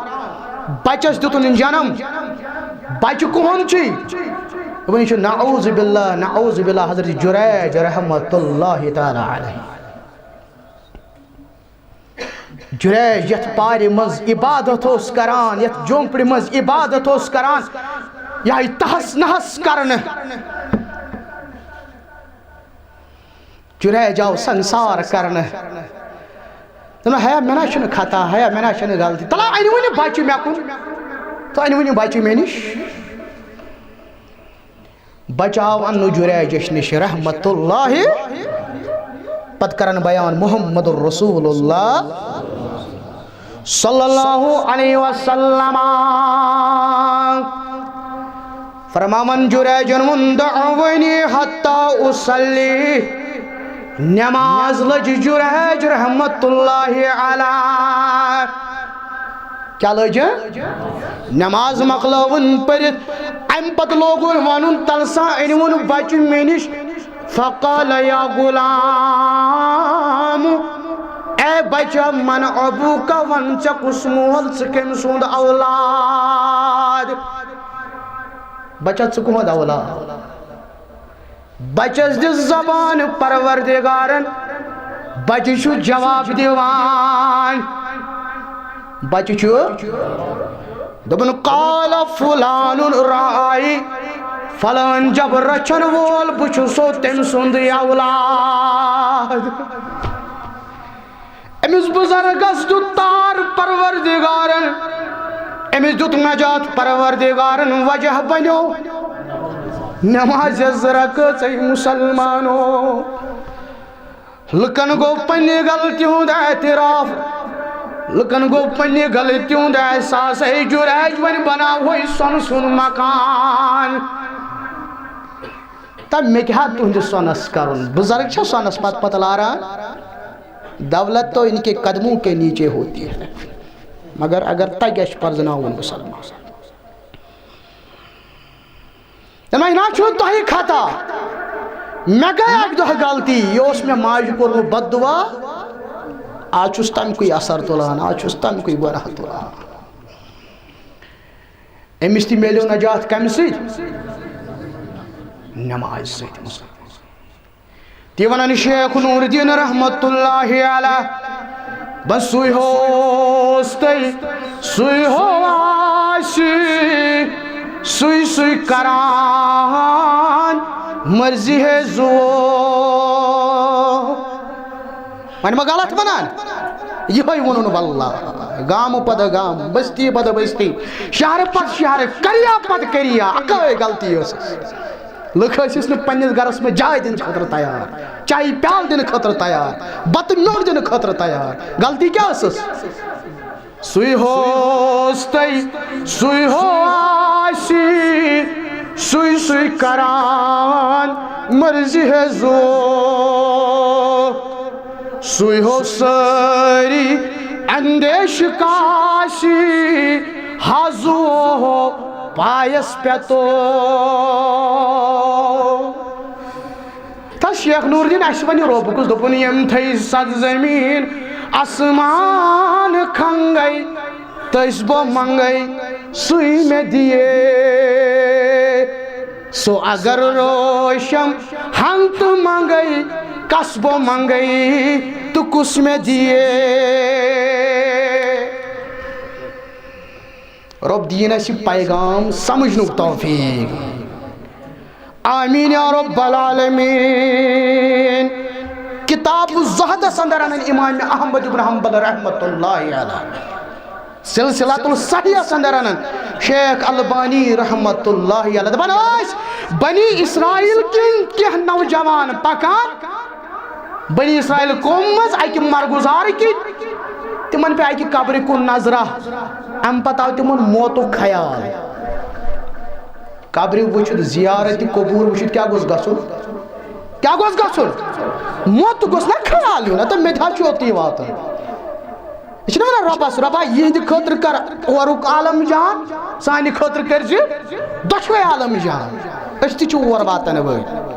بچس دیُتُن جنم۔ بچہِ کُہُنٛد چھُے؟ وۄنۍ چھُ نعوذ باللہ، نعوذ باللہ، حضرت جُریج رحمت اللہ تعالیٰ علیہ۔ جُریج یتھ پارِ منٛز عبادت اوس کران، یتھ جھونپڑِ منٛز عبادت اوس کران، یہِ آیہِ تہس نہس کرنہٕ۔ جُریج آو سنگسار کرنہٕ۔ دوٚپُن، ہیا، مےٚ نہ چھُنہٕ خطا، ہیا، مےٚ نہ چھُنہٕ غلطی۔ تَلہ، أنِو وۄنۍ یہِ بچہِ مےٚ کُن۔ تہٕ أنِو وۄنۍ یہِ بچہِ مےٚ نِش۔ بچہٕ آو اَننہٕ جُریجس نِش رحمت اللہ۔ پتہٕ کرن بیان محمد رسول اللہ صلی اللہ علیہ وسلم۔ فرماوان جُریجن ووٚن، دعونی حتی اصلی۔ نماز لٔج جُریج رحمت اللہ علیہ۔ کیٛاہ لٔج؟ نماز مۄکلٲوٕن پٔرِتھ۔ اَمہِ پتہٕ لوگُن وَنُن، تَلہٕ سا أنِوُن بَچہٕ مےٚ نِش۔ فقال یا غلام، اے بَچہ، من ابوک، وَن ژےٚ کُس مول، ژٕ کٔمۍ سُنٛد اولاد؟ بَچہ، ژٕ کُہُنٛد اولاد؟ بچس دِژ زبان پروردگارن، بچہِ چھُ جواب دِوان۔ بچہِ چھُ، دوٚپُن، قال فلان راعی، فلٲنۍ جب رچھن وول، بہٕ چھُسو تٔمۍ سُنٛدٕے اولاد۔ أمِس بُزرگس دیُت تار پروردگارن، أمِس دیُت نجات پروردگارن، وجہ بنیو نمازِ زٕ رکٲژے۔ مسلمانو، لُکن گوٚو پننہِ غلطی ہُنٛد اعتراف، لُکن گوٚو پننہِ غلطی ہُنٛد احساس۔ ہے جُریج، وۄنۍ بناوہوے سۄنہٕ سُنٛد مکان۔ تہٕ مےٚ کیٛاہ تُہنٛدِس سۄنس کرُن؟ بُزرگ چھا سۄنس پتہٕ پتہٕ لاران؟ دولت تو ان کے قدموں کے نیچے ہوتی ہے۔ مگر اگر تگہِ اَسہِ پرزناوُن مُسلمان۔ دوٚپمَے، نہ چھُو تۄہہِ خطا۔ مےٚ گٔے اَکہِ دۄہ غلطی، یہِ اوس مےٚ ماجہِ کوٚرمُت بد دعا۔ آز چھُس تَمہِ کُے اثر تُلان، آز چھُس تَمہِ کُے گۄناہ تُلان۔ أمِس تہِ میلیو نجات کَمہِ سۭتۍ؟ نمازِ سۭتۍ۔ تی ونان شیخ نور الدین رحمت اللہ علیہ، بس سُے ہوس تہٕ سُے ہو آسہِ، سُے سُے کران مرضی ہے زو۔ وۄنۍ ما غلط ونان؟ یِہوٚے ووٚنُن واللہ۔ گامہٕ پتہٕ گامہٕ، بستی پتہٕ بستی، شہرٕ پتہٕ شہرٕ، کریا پتہٕ کریا، اکٲے غلطی ٲسٕس۔ لُکھ ٲسِس نہٕ پننِس گرس منٛز جاے دِنہٕ خٲطرٕ تیار، چایہِ پیالہٕ دِنہٕ خٲطرٕ تیار، بتہٕ میوٚنٛڈ دِنہٕ خٲطرٕ تیار۔ غلطی کیٛاہ ٲسٕس؟ سُے ہوس تہٕ سُے ہو آسہِ، سُے سُے کران مرضی ہے زو۔ سُے ہو سٲری اندیش کاسی، حضو ہو پایس پٮ۪تو۔ تس شیخ نور الدین، اَسہِ وَنہِ رۄب کُس؟ دوٚپُن، ییٚمہِ تھٔے سَتھ زٔمیٖن آسمان کھنٛگَے، تٔسۍ بہٕ منٛگَے، سُے مےٚ دِیے۔ سُہ اگر روشن ہنٛگ تہٕ منٛگَے، کس بہٕ منٛگَے تہٕ کُس مےٚ دِیے۔ رۄب دِیِن اَسہِ یہِ پیغام سمجھنُک توفیق۔ آمین یا رب العالمین۔ کتاب الزہدس اندر انن امام احمد ابن حنبل رحمت اللہ علیہ۔ سلسلۃ الصحیحس اندر انن شیخ البانی رحمت اللہ علیہ۔ دپان ٲسۍ بنی اسرائیل کٮ۪ن کینٛہہ نوجوان پکان بنی اسرائیل قوم منٛز اکہِ مرگزار کِنۍ، تِمن پیٚیہِ اکہِ قبرِ کُن نظرہ۔ امہِ پتہٕ آو تِمن موتُک خیال۔ قبرِ وٕچھِتھ، زیارت قبور وٕچھِتھ کیٛاہ گوٚژھ گژھُن؟ کیٛاہ گوٚژھ گژھُن؟ موت گوٚژھ نہ خیال یُن، ہتہٕ مےٚ تہِ حظ چھُ اوٚتُے واتُن۔ یہِ چھِنہ ونان رۄبس، "رۄبا، یِہنٛدِ خٲطرٕ کر اورُک عالم جان، سانہِ خٲطرٕ کٔرزِ دۄشوے عالم جان، أسۍ تہِ چھِ اور واتن وٲلۍ۔"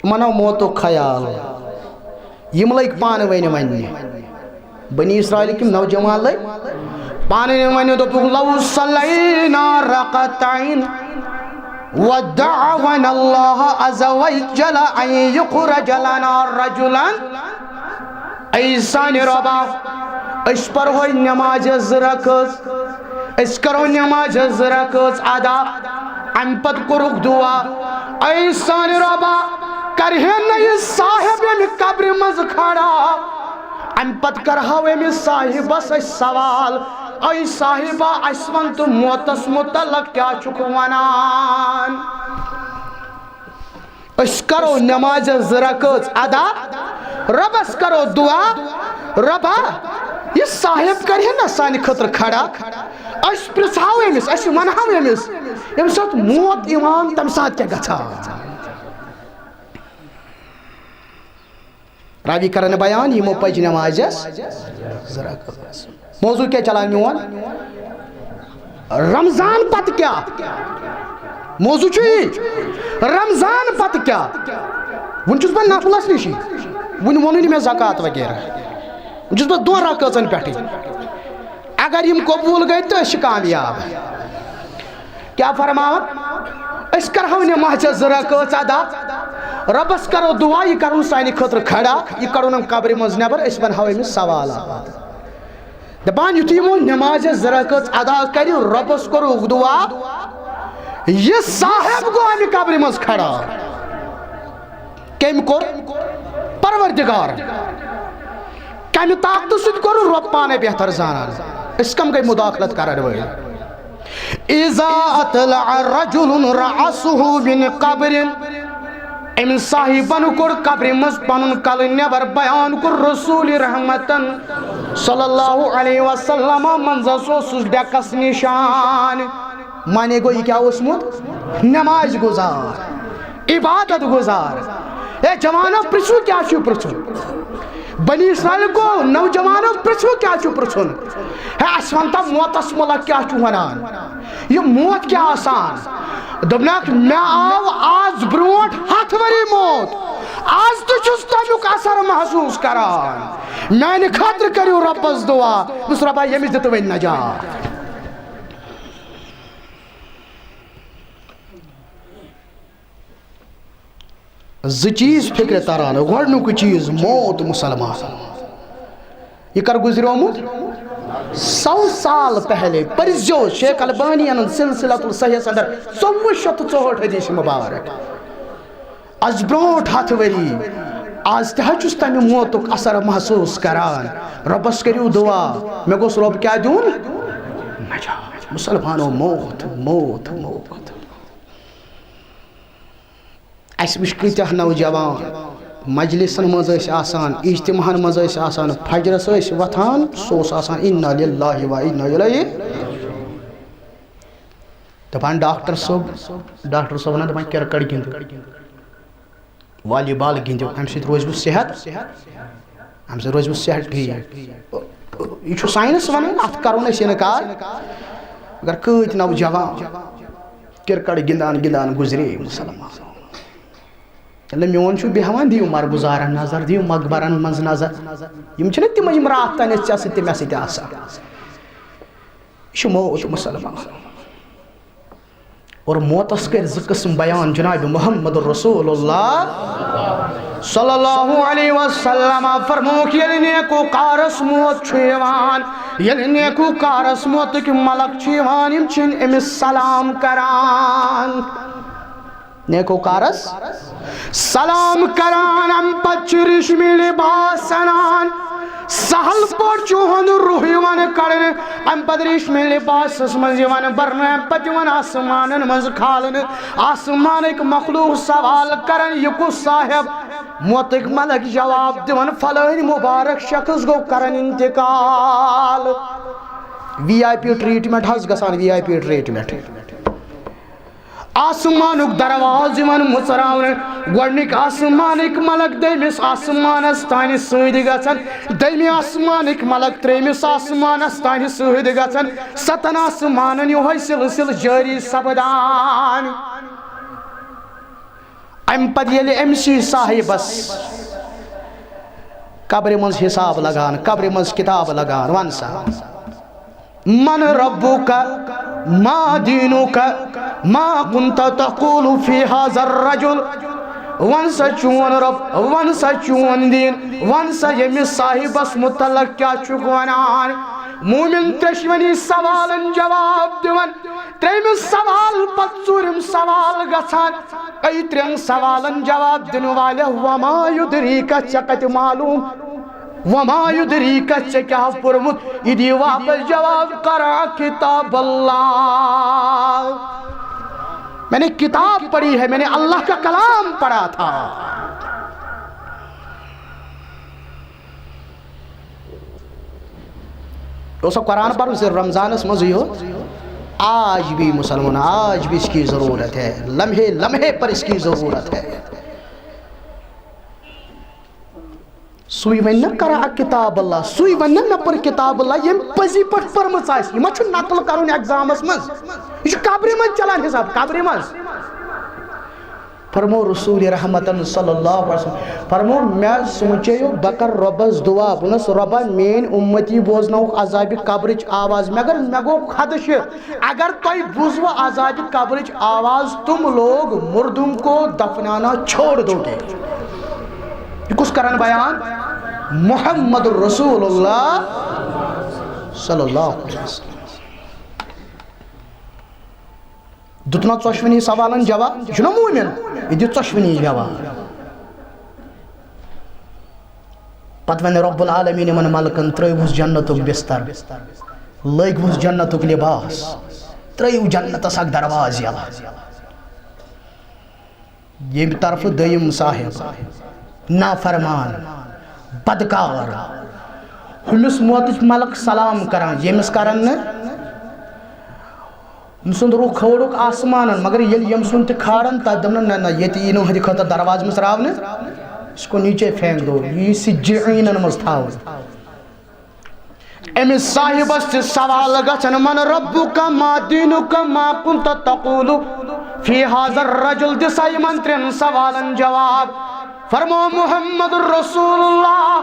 یِمن آو موتُک خیال۔ یِم لٔگۍ پانہٕ ؤنۍ وننہِ۔ بنی اسرائیلٕکۍ یِم نوجوان لٔگۍ پانہٕ ؤنۍ وننہِ، دوٚپُکھ، "لو صلینا رکعتین ودعونا اللہ عز وجل ان یخرج لنا رجلا۔" اے سانہِ رۄبا، أسۍ پرہوے نمازِ زٕ رکٲژ، أسۍ کرو نمازِ زٕ رکٲژ ادا، امہِ پتہٕ کوٚرُکھ دعا، اے سانہِ رۄبا، کرہے نہٕ یہِ صاحب ییٚمہِ قبرِ منٛز کھڑا، امہِ پتہٕ کرہاو أمِس صاحبس أسۍ سوال، اے صاحبا، اسہِ ون تہٕ موتس متعلق کیٛاہ چھُکھ ونان؟ أسۍ کرو نمازِ زٕ رکٲژ ادا، رۄبس کرو دعا، رۄبا، یہِ صاحب کرِ ہے نا سانہِ خٲطرٕ کھڑا، أسۍ پرژھہو أمِس، أسۍ ونہو أمِس، ییٚمہِ ساتہٕ موت یِوان، تمہِ ساتہٕ کیٛاہ گژھان؟ راوی کرن بیان، یِمو پجہِ نمازِ زٕ رکٲژ۔ موضوع کیٛاہ چلان میون؟ رمضان پتہٕ کیٛاہ؟ موضوع چھُ یی، رمضان پتہٕ کیٛاہ؟ وُنہِ چھُس بہٕ نفلس نِشی، وُنہِ ووٚنُے نہٕ مےٚ زکوٰۃ وغیرہ، وُنہِ چھُس بہٕ دۄن رکٲژن پٮ۪ٹھٕے۔ اگر یِم قبوٗل گٔے تہٕ أسۍ چھِ کامیاب۔ کیٛاہ فرماوان؟ أسۍ کرہو نمازِ زٕ رکٲژ ادا، رۄبس کرو دعا، یہِ کرُن سانہِ خٲطرٕ کھڑا، یہِ کڑو نہٕ قبرِ منٛز نٮ۪بر، أسۍ ونہو أمِس سوالات۔ دپان یُتھُے یِمو نمازِ زٕ رکٲژ ادا کرِ، رۄبس کوٚرُکھ دعا، یہِ صاحب گوٚو امہِ قبرِ منٛز کھڑا۔ کٔمۍ کوٚر؟ پروردگار۔ کمہِ طاقتہٕ سۭتۍ کوٚر؟ رۄب پانے بہتر زانان۔ أسۍ کم گٔے مداخلت کرن وٲلۍ؟ اذا اطلع رجل رأسه من قبر، أمۍ صاحبن کوٚر قبرِ منٛز پنُن کلہٕ نٮ۪بر، بیان کوٚر رسول رحمتن صلی اللہ علیہ وسلم، منٛزس اوسُس ڈیکس نشان۔ معنی گوٚو، یہِ کیٛاہ اوسمُت؟ نماز گُزار، عبادت گُزار۔ اے جوانو، پرژھِو کیٛاہ چھُ پرژھُن؟ بنی اسرائیل گوٚو، نوجوانو، پرژھِو کیٛاہ چھُ پرژھُن؟ ہے، اَسہِ وَن تہٕ موتَس مُتعلق کیٛاہ چھُ وَنان؟ یہِ موت کیٛاہ آسان؟ دوٚپنَکھ، مےٚ آو آز برونٛٹھ ہَتھ ؤری موت، آز تہِ چھُس تَمیُک اثر محسوٗس کران۔ میٛانہِ خٲطرٕ کٔرِو رۄبَس دُعا۔ دوٚپُس، رۄبا، ییٚمِس دِ تہٕ وۄنۍ نجات۔ زٕ چیٖز فکرِ تران۔ گۄڈنیُک چیٖز، موت مسلمان۔ یہِ کر گُزریومُت؟ سَو سال پہلے۔ پٔرزیو شیخ البانی یَن سلسلۃ الصحیح اندر ژوٚوُہ شیٚتھ تہٕ ژُہٲٹھ حدیث مبارک۔ از برونٹھ ہتھ ؤری، از تہِ حظ چھُس تمہِ موتُک اثر محسوس کران۔ رۄبس کٔرِو دعا، مےٚ گوٚژھ رۄب کیٛاہ دیُن؟ نجات۔ مسلمانو، موت، موت، موت۔ اسہِ وٕچھ کۭتیاہ نوجوان مجلسن منٛز ٲسۍ آسان، اجتماعن منٛز ٲسۍ آسان، فجرس ٲسۍ وۄتھان، سُہ اوس آسان انا للہ و انا الیہ۔ دپان ڈاکٹر صٲب، ڈاکٹر صٲب ونان دپان کرکٹ گِنٛدِو، والی بال گِنٛدِو، امہِ سۭتۍ روزِ بہٕ صحت، امہِ سۭتۍ روزِ بہٕ صحت ٹھیٖک۔ یہِ چھُ ساینس ونان، اتھ کرو نہٕ أسۍ انکار۔ مگر کۭتۍ نوجوان کرکٹ گِنٛدان گِنٛدان گُزرے مسلمان۔ ییٚلہِ میون چھُ بیٚہوان، دِیِو مرگُزارن نظر، دِیِو مقبرن منٛز نظر۔ یِم چھِنہٕ تِمے یِم راتھ تام ٲسۍ ژےٚ سۭتۍ تہٕ مےٚ سۭتۍ آسان۔ یہِ چھُ موت مسلمان۔ اور موتس کٔرۍ زٕ قٕسم بیان جناب محمد رسول اللہ صلی اللہ علیہ وسلم۔ فرمووُکھ، ییٚلہِ نیکوکارس موت چھُ یِوان، ییٚلہِ نیکوکارس موتٕکۍ ملک چھِ یِوان، یِم چھِنہٕ أمِس سلام کران۔ نیکوکارس سلام کران، امہِ پتہٕ چھِ ریشمی لباس انان، سہل پٲٹھۍ چھُ یِہُنٛد روح یِوان کڑنہٕ، امہِ پتہٕ ریشمی لباسس منٛز یِوان برنہٕ، امہِ پتہٕ یِوان آسمانن منٛز کھالنہٕ۔ آسمانٕکۍ مخلوق سوال کران، یہِ کُس صاحب؟ موتٕکۍ ملک جواب دِوان، فلٲنۍ مبارک شخص گوٚو کران انتقال۔ وی آئی پی ٹریٹمنٹ حظ گژھان، وی آئی پی ٹریٹمنٹ۔ آسمانُک دروازٕ یِوان مُژراونہٕ۔ گۄڈٕنِکۍ آسمانٕکۍ ملک دوٚیمِس آسمانس تانۍ سۭتۍ گژھان، دوٚیمہِ آسمانٕکۍ ملک ترٛیٚیمِس آسمانس تانۍ سۭتۍ گژھان، ستن آسمانن یِہوٚے سلسلہٕ جٲری سپدان۔ امہِ پتہٕ ییٚلہِ أمۍ سٕے صاحبس قبرِ منٛز حساب لگان، قبرِ منٛز کتاب لگان، ون سا، من ربک، ما دینک، ما کنت تقول فی هذا الرجل۔ ون سا چون رب، ون سا چون دین، ون سا ییٚمِس صاحبس متعلق کیٛاہ چھُکھ ونان؟ مومن ترٛیشوٕنی سوالن جواب دِوان، ترٛیٚیمہِ سوال پتہٕ ژوٗرِم سوال گژھان۔ اے ترٛٮ۪ن سوالن جواب دِنہٕ والٮ۪و، وما یدریک، ژےٚ کتہِ معلوم؟ وما یدریک، ژےٚ کیٛاہ پوٚرمُت؟ یہِ دی واپس جواب، قرأ کتاب اللہ، میں نے کتاب پڑھی ہے، میں نے اللہ کا کلام پڑھا تھا۔ اوسا قرآن پرُن صرف رمضانس منٛز یوت؟ آج بھی مسلمان، آج بھی اس کی ضرورت ہے، لمحے لمحے پر اس کی ضرورت ہے۔ سُے وَنہِ نا قرأ کتاب اللہ، سُے وَنہِ نا مےٚ پٔر کتاب اللہ، ییٚمۍ پٔزی پٲٹھۍ پٔرمٕژ آسہِ۔ یہِ ما چھُ نقل کرُن ایگزامس منٛز؟ یہِ چھُ قبرِ منٛز چلان حساب، قبرِ منٛز۔ فرمو رسول رحمتن صلی اللہ علیہ وسلم، فرمو، مےٚ سوٗنچیو بہٕ کرٕ رۄبس دعا، بہٕ وَنس، رۄبا، میٲنۍ اُمتی بوزناوُکھ عذابِ قبرٕچ آواز، مگر مےٚ گوٚو خدشہِ، اگر تۄہہِ بوٗزوٕ عذابِ قبرٕچ آواز، تم لوگ مردوں کو دفنانا چھوڑ دو گے۔ یہِ کُس کران بیان؟ محمد رسول اللہ صلی اللہ علیہ وسلم۔ دیُت نا ژۄشوٕنی سوالن جواب؟ یہِ چھُنہ مومن، یہِ دیُت ژۄشوٕنی جواب۔ پتہٕ وَنہِ رب العالمین یِمن ملکن، ترٲیوُس جنتُک بستر، لٲگوُس جنتُک لباس، ترٲیِو جنتس اکھ دروازٕ یلہٕ۔ ییٚمہِ طرفہٕ دوٚیِم صاحب، نافرمان، بدکار، ہُمِس موتٕکۍ ملک سلام کران، ییٚمِس کرن نہٕ۔ أمۍ سُنٛد روح کھٲرُکھ آسمانن، مگر ییٚلہِ ییٚمہِ سُنٛد تہِ کھارن، تتھ دوٚپنَس، نہ، نہ، ییٚتہِ یی نہٕ ہُہنٛدِ خٲطرٕ دروازٕ منٛز تراونہٕ، اس کو نیچے پھینک دو، یہِ یی سجعینن منٛز تھاونہٕ۔ أمِس صاحبس تہِ سوال گژھن، من ربک، ما دینک، ما کنت تقول فی هذا الرجل، دِ سا یِمن ترٛٮ۪ن سوالن جواب۔ فرمو محمد رسول اللہ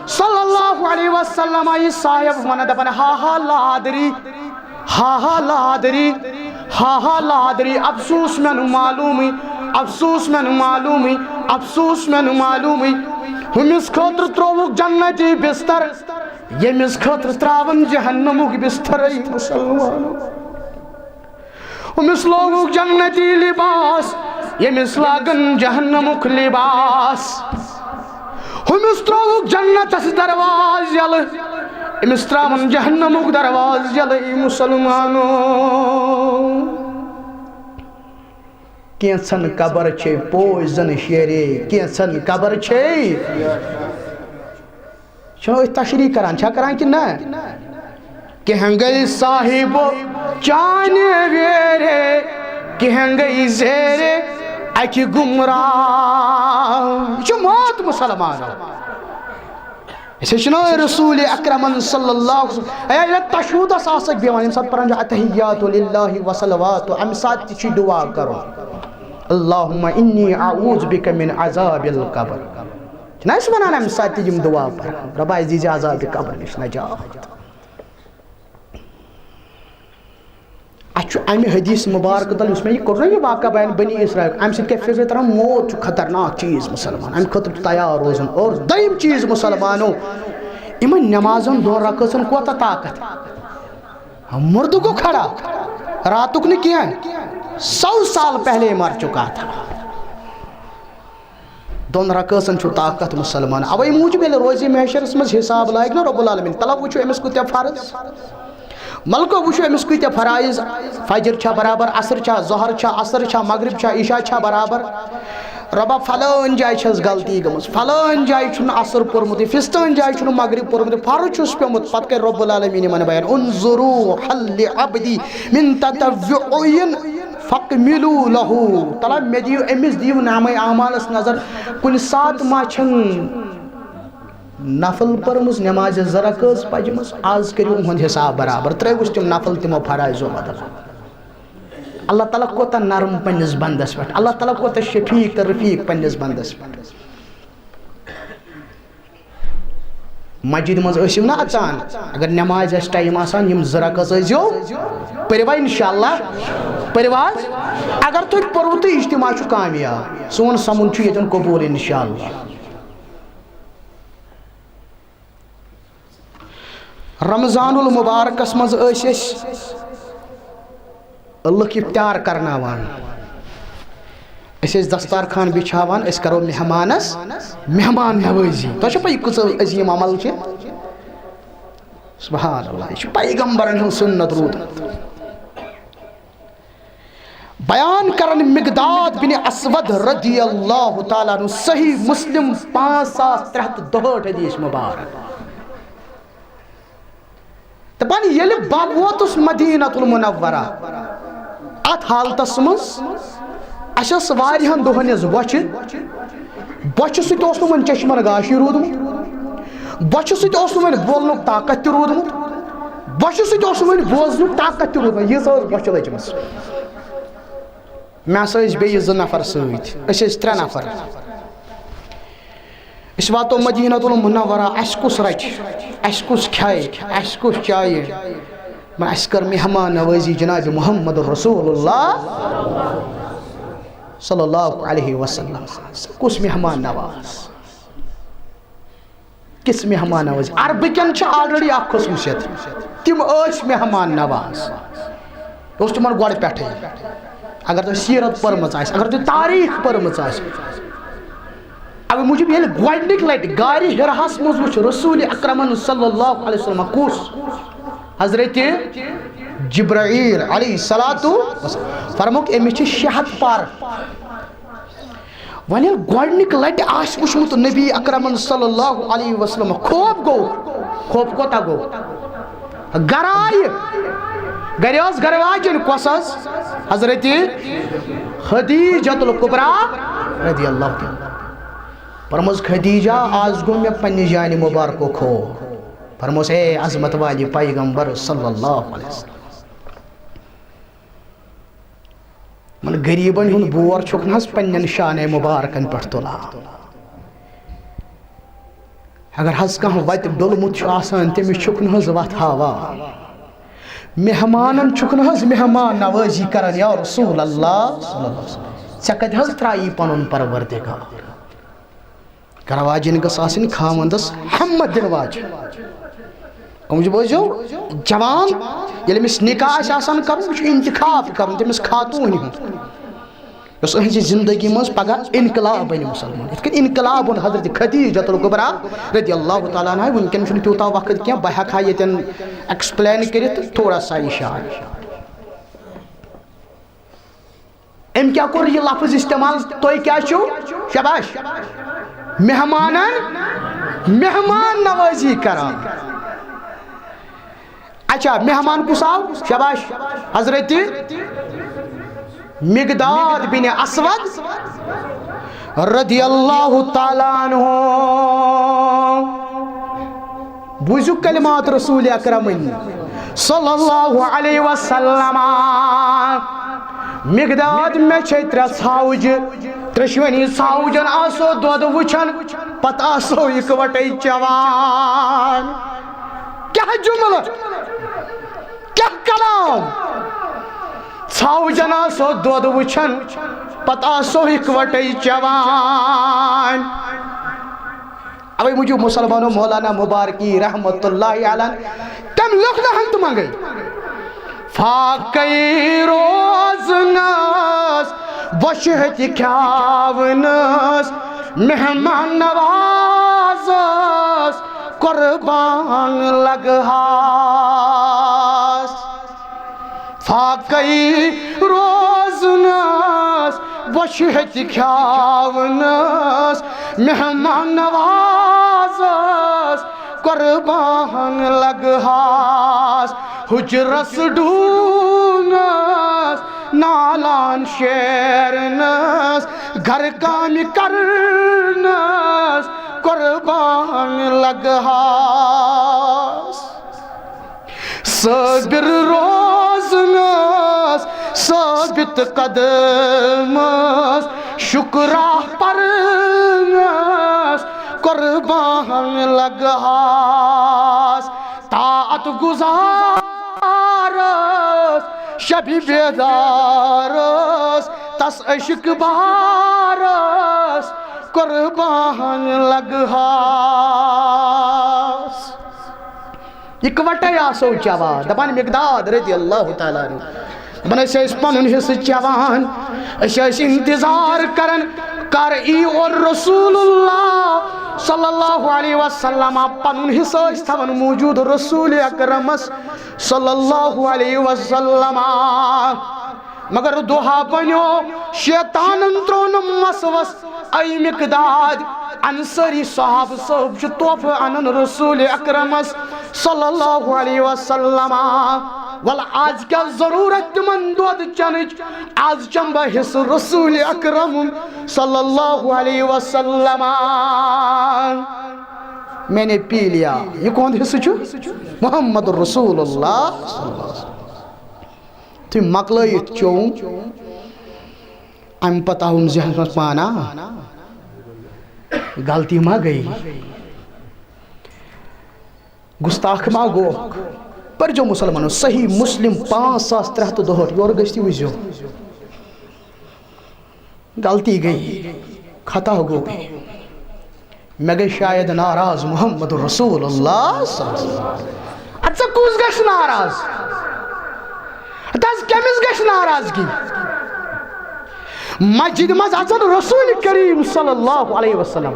صلی اللہ علیہ وسلم، یہِ صاحب ونان دپان، ہا ہا لا ادری، ہا ہا لا ادری، ہا ہا لا ادری، افسوس مےٚ نہٕ معلومٕے، افسوس مےٚ نہٕ معلومٕے، افسوس مےٚ نہٕ معلومٕے۔ ہُمِس خٲطرٕ ترووُکھ جنتی بستر، ییٚمِس خٲطرٕ ترٛاوَن جہنمُک بسترٕے مُسلمانو۔ أمِس لوگُکھ جنتی لباس، ییٚمِس لاگَن جہنمُک لباس۔ أمِس ترٛووُکھ جنتَس دروازٕ یَلہٕ، أمِس ترٛاوَن جہنمُک دروازٕ یَلہٕ، اے مُسلمانو۔ کینٛژھن قبر چھے پوش زن شیرے، کینٛژھن قبر چھے۔ چھِنہٕ أسۍ تشریح کران؟ چھا کران کِنہٕ نہ؟ کینٛہہ گٔے صاحب چانہِ ویرے، کینٛہہ گٔے زیرے اَکہِ گمراہ۔ یہِ چھُ موت مُسلمانو۔ أسۍ ہیٚچھنٲے رسول اکرمن صلی اللہ علیہ وسلم۔ اے ییٚلہِ تشہدس آسکھ بیٚہوان، ییٚمہِ ساتہٕ پران چھُ التحیات للہ وصلوات، امہِ ساتہٕ تہِ چھُ دعا کرُن، اللہم انی اعوذ بک من عذاب القبر۔ چھِنہ أسۍ ونان امہِ ساتہٕ تہِ یِم دعا پران، رۄبا اَسہِ دیٖزِ عذاب قبر نِش نجات؟ اَسہِ چھُ اَمہِ حدیث مبارک تل، یُس مےٚ یہِ کوٚر نہ یہِ واقعہ بیان بنی اسرائیل، اَمہِ سۭتۍ کیٛاہ فِکرِ تران؟ موت چھُ خطرناک چیٖز مُسلمان، اَمہِ خٲطرٕ چھُ تیار روزُن۔ اور دوٚیِم چیٖز مُسلمانو، یِمن نمازن دۄن رکٲژن کوتاہ طاقت؟ مُردٕ گوٚو کھڑا، راتُک نہٕ کینٛہہ، سو سال پہلے مر چکا تھا۔ دۄن رکٲژن چھُ طاقت مُسلمان۔ اوے موٗجوٗب ییٚلہِ روزِ محشرس منٛز حساب لاگہِ نہ رب العالمین، تلو وٕچھو أمِس کۭتیاہ فرض، ملکو وٕچھو أمِس کۭتیاہ فرائض، فجر چھا برابر، عصر چھا، ظہر چھا، عصر چھا، مغرب چھا، عشاء چھا برابر؟ رۄبا فلٲنۍ جایہِ چھس غلطی گٔمٕژ، فلٲنۍ جایہِ چھُنہٕ عصر پوٚرمُتٕے، فستٲنۍ جایہِ چھُنہٕ مغرب پوٚرمُتٕے، فرض چھُس پیوٚمُت۔ پتہٕ کرِ رب العالمین یِمن بیان، انظروا هل لعبدی من تطوع فاکملوا لہ۔ تلا مےٚ دِیِو، أمِس دِیِو نامے اعمالس نظر، کُنہِ ساتہٕ ما چھَن نفل پٔرمٕژ نمازِ زٕ رکٲژ پجمٕژ، آز کٔرِو اُہُنٛد حساب برابر، ترٲوِس تِم نفل تِمو فرائضو بدل۔ اللہ تعالیٰ کوتاہ نرم پننِس بندس پٮ۪ٹھ، اللہ تعالیٰ کوتاہ شفیق تہٕ رفیق پننِس بندس پٮ۪ٹھ۔ مسجد منٛز ٲسِو نہ اژان، اگر نمازِ آسہِ ٹایم آسان، یِم زٕ رکعت ٲسۍزیو، پٔرِوا انشاءاللہ؟ پٔرِوا حظ؟ اگر تُہۍ پوٚرُو تہٕ اجتماع چھُ کامیاب، سون سمُن چھُ ییٚتٮ۪ن قبول انشاءاللہ۔ رمضان المبارکس منٛز ٲسۍ أسۍ لُکھ افطار کرناوان۔ أسۍ ٲسۍ دستارخان بچھاوان، أسۍ کرو مہمانس مہمان نوٲزی۔ تۄہہِ چھو پَے یہِ کۭژاہ عظیٖم عمل چھِ؟ سبحان اللہ، یہِ چھُ پیغمبرن ہُنٛد سُنت روٗدمُت۔ بیان کرن مقداد بن اسود رضی اللہ تعالیٰ عنہ، صحیح مسلم پانٛژھ ساس ترٛےٚ ہتھ دُہٲٹھ حدیث مبارک۔ دپان ییٚلہِ بہٕ ووتُس مدینہ المنورہ، اتھ حالتس منٛز اسہِ ٲس واریاہن دۄہن ہٕنٛز بۄچھِ، بۄچھِ سۭتۍ اوس نہٕ وۄنۍ چشمن گاشی روٗدمُت، بۄچھِ سۭتۍ اوس نہٕ وۄنۍ بولنُک طاقت تہِ روٗدمُت، بۄچھِ سۭتۍ اوس نہٕ وۄنۍ بوزنُک طاقت تہِ روٗدمُت، ییٖژاہ ٲس بۄچھِ لٔجمٕژ۔ مےٚ ہسا ٲسۍ بیٚیہِ زٕ نفر سۭتۍ، أسۍ ٲسۍ ترٛےٚ نفر۔ أسۍ واتو مدینہ المنورہ، اَسہِ کُس رَچہِ، اَسہِ کُس کھیہِ، اَسہِ کُس چایہِ؟ مگر اَسہِ کٔر مہمان نوٲزی جناب محمد رسول اللہ صلی اللہ علیہ وسلم۔ کُس مہمان نواز؟ کِژھ مہمان نوٲزی؟ عربہٕ کٮ۪ن چھِ already اکھ خصوٗصیت، تِم ٲسۍ مہمان نواز۔ یہِ اوس تِمن گۄڈٕ پٮ۪ٹھَے۔ اگر تۄہہِ سیٖرت پٔرمٕژ آسہِ، اگر تۄہہِ تاریٖخ پٔرمٕژ آسہِ، اَمہِ موٗجوٗب ییٚلہِ گۄڈٕنِکۍ لَٹہِ غارِ حِراہَس منٛز وٕچھ رسول اکرمن صلی اللہ علیہ وسلم، کُس؟ حضرت جبرائیل علیہ الصلوۃ والسلام۔ فرمووُکھ، أمِس چھِ شےٚ ہَتھ پر۔ وۄنۍ ییٚلہِ گۄڈٕنِکۍ لٹہِ آسہِ وٕچھمُت نبی اکرمن صلی اللہ علیہ وسلم، خوف گوٚو۔ خوف کوتاہ گوٚو؟ گرٕ آیہِ۔ گرِ ٲس گرٕ واجِنۍ، کۄس ٲس؟ حضرت خدیجۃ الکبریٰ رضی اللہ تعالیٰ۔ فرمٲس، خدیجہ، آز گوٚو مےٚ پننہِ جانہِ مبارکُک خوف۔ فرمٲس، اے عظمت والہِ پیغمبر صلی اللہ علیہ وسلم، یِمن غریٖبن ہُنٛد بور چھُکھ نہ حظ پننٮ۪ن شانَے مُبارکن پٮ۪ٹھ تُلان؟ اگر حظ کانٛہہ وتہِ ڈوٚلمُت چھُ آسان، تٔمِس چھُکھ نہ حظ وتھ ہاوان؟ مہمانن چھُکھ نہ حظ مہمان نوٲزی کران؟ یا رسول اللہ صلی اللہ علیہ وسلم، ژےٚ کتہِ حظ ترٛایی پنُن پروردگار؟ گرٕ واجِنۍ گٔژھ آسٕنۍ خاوندس ہمت دِنہٕ واجِنۍ۔ أمِس بوٗزِو، جوان، ییٚلہِ أمِس نکاح آسہِ آسان کرُن، یہِ چھُ انتخاب کرُن تٔمِس خاتوٗنہِ ہُنٛد، یۄس أہنٛزِ زندگی منٛز پگاہ انقلاب بنہِ مسلمان۔ یِتھ کٔنۍ انقلاب اوٚن حضرت خدیجۃ الکبریٰ رضی اللہ تعالیٰ عنہا۔ وٕنکٮ۪ن چھُنہٕ تیوٗتاہ وقت کینٛہہ، بہٕ ہٮ۪کہٕ ہا ییٚتٮ۪ن explain کٔرِتھ، تھوڑا سا اشارٕ۔ أمۍ کیٛاہ کوٚر یہِ لفظ استعمال؟ تُہۍ کیٛاہ چھِو؟ شاباش۔ مہمانن مہمان نوازی کران۔ اچھا، مہمان کُس آو؟ شاباش۔ حضرت مقداد بن اسود رضی اللہ تعالیٰ عنہ۔ بوٗزِو کلمات رسول اکرمٕنۍ صلی اللہ علیہ وسلم۔ مقداد، مےٚ چھے ترٛےٚ ژھاوجہِ، ترٛیٚشوٕنی ژھاوجن آسو دۄد وٕچھان، پتہٕ آسو اِکوٹے چٮ۪وان۔ کیٛاہ جملہٕ، کیٛاہ کلام! ژھاوجن آسو دۄد وٕچھان، پتہٕ آسو اِکوٹے چٮ۪وان۔ اوے موٗجوٗب مسلمانو مولانا مبارکی رحمت اللہ علیہ تٔمۍ لیوٚکھ نہٕ ہنٛگتہٕ منٛگے۔ فاقے روزنس، بۄچھِ ہتہِ کھیاونس، مہمان نوازس قربان لگہاس۔ فاقے روزنس، بۄچھِ ہتہِ کھیاونس، مہمان نوازس قربان لگہاس۔ حجرس ڈوٗنس، نالان شیرنس، گرٕ کامہِ کرنس قربان لگہاس۔ صابر روزنس، ثابت قدمس، شکرا پرنس قربان لگہاس۔ طاعت گزارس، شبِ بیدارس، تس عشق بارس قربان لگہاس۔ اِکوٹے آسو چٮ۪وان، دپان مقداد رضی اللہ تعالیٰ عنہ۔ دپان أسۍ ٲسۍ پنُن حصہٕ چٮ۪وان، أسۍ ٲسۍ انتظار کران کر ای اور رسول اللہ صلی اللہ علیہ وسلم۔ پنُن حصہٕ ٲسۍ تھاوان موجود رسول اکرمس صلی اللہ علیہ وسلم۔ مگر دۄہا بنیو، شیطانن ترٛوونم وسوس، اے مقداد، انصاری صحابہٕ صٲب چھُ تحفہٕ انان رسول اکرمس صلی اللہ علیہ وسلم۔ ول، از کیٛاہ ضروٗرت تِمن دۄد چٮ۪نٕچ؟ از چٮ۪مہٕ بہٕ حصہٕ رسول اکرم صلی اللہ علیہ وسلم۔ میں نے پی لیا۔ یہِ کُہُنٛد حصہٕ چھُ؟ محمد رسول اللہ صلی اللہ علیہ وسلم۔ تُہۍ مۄکلٲیِتھ چیوٚو، اَمہِ پتہٕ آوُم ذہنس منٛز پانہ، غلطی ما گٔے؟ گُستاخ ما گوٚو؟ پٔرۍزیو مسلمانو صحیح مسلم پانٛژھ ساس ترٛےٚ ہتھ تہٕ دُہٲٹھ، یورٕ گٔژھتھٕے وٕچھزیو۔ غلطی گٔے، خطا گوٚو۔ مےٚ گٔے شاید ناراض محمد رسول اللہ صلی اللہ علیہ وسلم۔ اَدٕ ژٕ کُس گژھِ ناراض؟ اَدٕ حظ کٔمِس گژھِ ناراضگی؟ مسجد منٛز اَژن رسول کریم صلی اللہ علیہ وسلم۔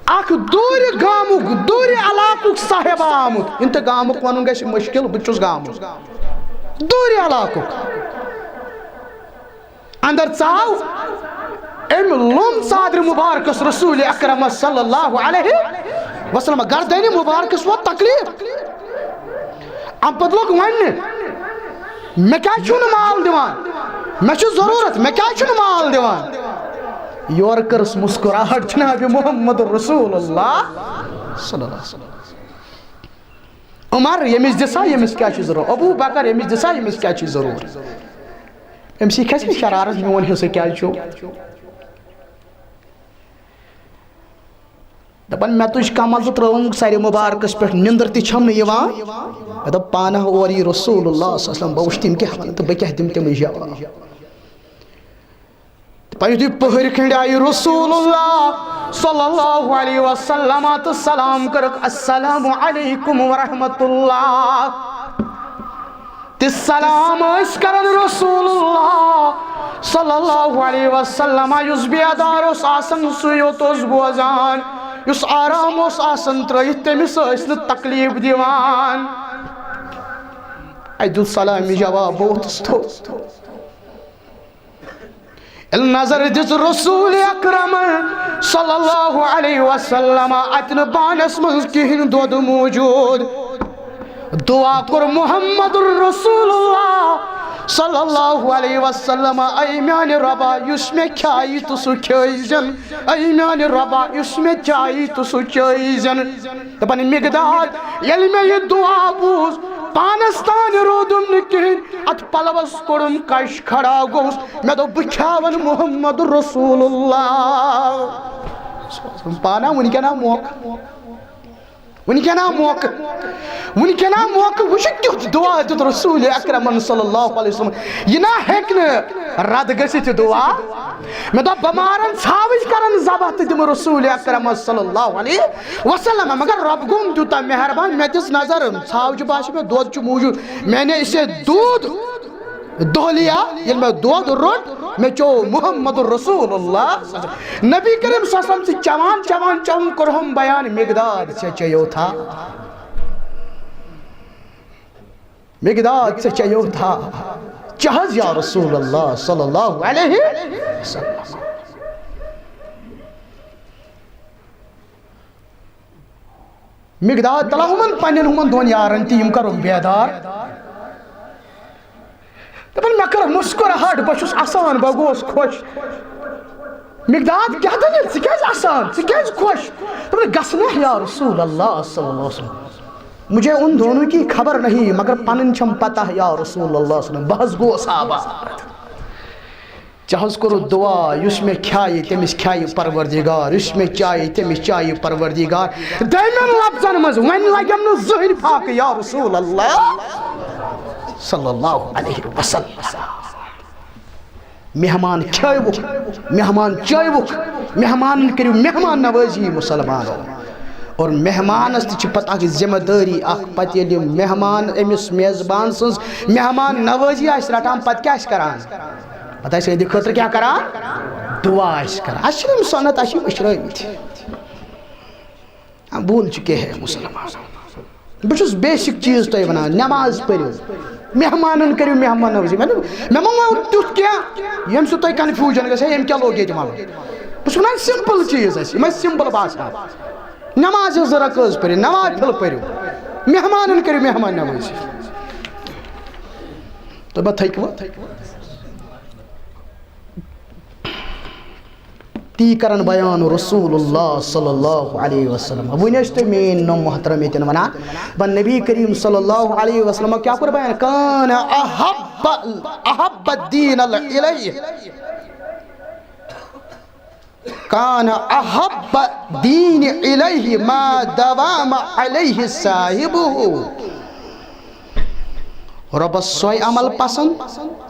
اکھ دوٗرِ گامُک، دوٗرِ علاقُک صاحب آمُت۔ یِم تہِ گامُک وَنُن گژھِ مُشکِل، بہٕ تہِ چھُس گامُک۔ دوٗرِ علاقُک۔ اندر ژاو، أمۍ لوٚم ژادرِ مبارکس رسول اکرمس صلی اللہ علیہ وسلم۔ گردنِ مبارکس ووت تکلیف۔ اَمہِ پتہٕ لوٚگ وننہِ، مےٚ کیٛازِ چھُو نہٕ مال دِوان؟ مےٚ چھُ ضروٗرت، مےٚ کیٛازِ چھُو نہٕ مال دِوان؟ یورٕ کٔرٕس مسکراہٹ جناب محمد رسول اللہ صلی اللہ علیہ وسلم۔ عمر، ییٚمِس دِسا، ییٚمِس کیٛاہ چھُ ضروٗرت؟ ابو بکر، ییٚمِس دِسا، ییٚمِس کیٛاہ چھُ ضروٗرت؟ أمِس یی کھسہِ نہٕ شرارت، میون حصہٕ کیٛازِ چھُ؟ دپان، مےٚ تُج کمل تہٕ ترٲوٕم سرِ مبارکس پٮ۪ٹھ، نِندٕر تہِ چھم نہٕ یِوان۔ مےٚ دوٚپ، پانہ اورٕ یی رسول اللہ صلی اللہ علیہ وسلم، بہٕ وٕچھٕ تِم کیٛاہ ونن تہٕ بہٕ کیٛاہ دِمہٕ تِمن جواب۔ تہٕ پتہٕ یُتھُے پٔہٕرۍ کھنٛڈۍ آیہِ رسول اللہ صلی اللہ علیہ وسلم تہٕ سلام کٔرٕکھ، "السلام علیکم ورحمۃ اللہ۔" تہٕ سلام ٲسۍ کران رسول اللہ صلی اللہ علیہ وسلم۔ یُس بیدار اوس آسان، سُے یوت اوس بوزان، یُس آرام اوس آسان ترٲیِتھ، تٔمِس ٲسۍ نہٕ تکلیف دِوان۔ اَسہِ دیُت سلامہِ جواب، بہٕ ووٚتھُس تھوٚد۔ ییٚلہِ نظر دِژ رسول اکرم صلی اللہ علیہ وسلم، اتہِ نہٕ بانس منٛز کِہیٖنۍ دۄد موجود۔ دعا کوٚر محمد رسول اللہ صلی اللہ علیہ وسلم، "اے میانہِ رۄبا، یُس مےٚ کھیایہِ تہٕ سُہ کھیٲیزٮ۪ن، اے میانہِ رۄبا، یُس مےٚ چایہِ تہٕ سُہ چٲیزٮ۪ن۔" دپان مقداد، ییٚلہِ مےٚ یہِ دعا بوٗز، پانس تانۍ روٗدُم نہٕ کِہیٖنۍ، اتھ پلوس کوٚڑُم کش، کھڑا گوٚوُس، مےٚ دوٚپ، "بہٕ کھیاون محمد رسول اللہ۔" پانہ وٕنکیٚن آو موقعہٕ، وٕنکیٚن آو موقعہٕ، وٕنکیٚن آو موقعہٕ، وٕچھِو کیُتھ دعا دیُت رسول اکرمن صلی اللہ علیہ وسلم۔ یہِ نہ ہیٚکہِ نہٕ رد گٔژھِتھ یہِ دعا۔ مےٚ دوٚپ، بہٕ مارن ژھاوٕج، کرن ذبح تہٕ دِمہٕ رسول اکرمس صلی اللہ علیہ وسلم، مگر رۄب گوٚم تیوٗتاہ مہربان، مےٚ دِژ نظر، ژھاوجہِ باسیو مےٚ دۄد چھُ موٗجوٗد۔ میں نے اسے دودھ دۄہلیا، ییٚلہِ مےٚ دۄد روٚٹ، مےٚ چیوٚو محمد رسول اللہ۔ نبی کریم صلی اللہ علیہ وسلم چھِ چٮ۪وان، چٮ۪وان، چٮ۪وان کوٚرہم بیان، مقداد ژےٚ چیٚیو تھا؟ مقداد ژےٚ چیٚیو تھا؟ چہ حظ یا رسول اللہ صلی اللہ علیہ وسلم۔ مقداد تلا ہُمن پننٮ۪ن ہُمن دۄن یارن تہِ، یِم کرو بیدار۔ دپان، مےٚ کٔر مسکراہٹ، بہٕ چھُس اسان، بہٕ گوس خۄش۔ مقداد، کیٛاہ دٔلیٖل؟ ژٕ کیٛازِ اسان؟ ژٕ کیٛازِ خۄش؟ دپان، گژھٕ نہ یا رسول اللہ صلی اللہ علیہ وسلم۔ مجھے ان دونوں کی خبر نہیں، مگر پنٕنۍ چھم پتہ یا رسول اللہ صلی اللہ علیہ وسلم۔ بہٕ حظ گوس آباد۔ ژےٚ حظ کوٚرُتھ دُعا، یُس مےٚ کھیایہِ، تٔمِس کھیایہِ پروردگار، یُس مےٚ چایہِ، تٔمِس چایہِ پروردگار۔ دوٚیمٮ۪ن لفظن منٛز، وۄنۍ لگٮ۪م نہٕ زٕہٕنۍ فاقہٕ، یا رسول اللہ صلی اللہ علیہ وسلم۔ مہمان کھیٲوُکھ، مہمان چٲوُکھ، مہمانن کٔرِو مہمان نوٲزی مسلمانو۔ اور مہمانس تہِ چھِ پتہٕ اکھ ذمہ دٲری اکھ، پتہٕ ییٚلہِ مہمان أمِس میزبان سٕنٛز مہمان نوٲزی آسہِ رٹان، پتہٕ کیٛاہ آسہِ کران؟ پتہٕ آسہِ أہنٛدِ خٲطرٕ کیٛاہ کران؟ دُعا آسہِ کران۔ اَسہِ چھِنہٕ یِم سُنت، اَسہِ چھِ یِم مٔشرٲومٕتۍ۔ آ، بول چُکے ہے مسلمان۔ بہٕ چھُس بیسک چیٖز تۄہہِ وَنان، نٮ۪ماز پٔرِو، مہمانن کٔرِو مہمان نوٲزی۔ مےٚ دوٚپ، مےٚ ما ووٚن تیُتھ کینٛہہ، ییٚمہِ سۭتۍ تۄہہِ کنفیوجن گژھِ ہے، أمۍ کیٛاہ لوگ ییٚتہِ وَنُن؟ بہٕ چھُس وَنان سمپل چیٖز اَسہِ، یِم اَسہِ سمپل باسان۔ نٮ۪مازِ زٕ رکٲژ پٔرِو، نٮ۪ماز پھِل پٔرِو، مہمانن کٔرِو مہمان نوٲزی۔ تہٕ بہٕ تھٔکۍ وۄنۍ۔ تی کرن بیان رسول اللہ صلی اللہ علیہ وسلم۔ وۄنۍ ٲسۍ تُہۍ میٲنۍ نۄم محترم ییٚتٮ۪ن ونان، بہٕ نبی کریم صلی اللہ علیہ وسلم کیٛاہ کوٚر بیان؟ کان احب، احب الدین الیہ، کان احب الدین الیہ ما دام علیہ صاحبہ۔ رۄبس سۄے عمل پسند،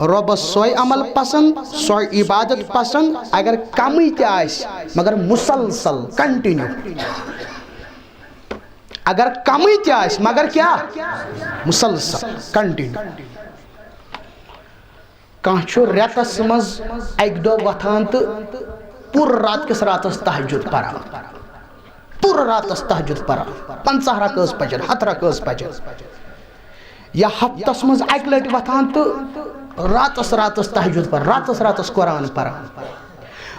رۄبس سۄے عمل پسند، سۄے عبادت پسند، اگر کمٕے تہِ آسہِ، مگر مسلسل، کنٹینیو۔ اگر کمٕے تہِ آسہِ، مگر کیٛاہ؟ مسلسل، کنٹینیو۔ کانٛہہ چھُ رٮ۪تس منٛز اکہِ دۄہ وۄتھان تہٕ پوٗرٕ رات کِس راتس تہجد پران۔ پوٗرٕ راتس تہجد پران، پنٛژاہ رکٲژ پجن، ہتھ رکٲژ پجن۔ یا ہفتس منٛز اکہِ لٹہِ وۄتھان تہٕ راتس راتس تہجد پران، راتس راتس قرآن پران۔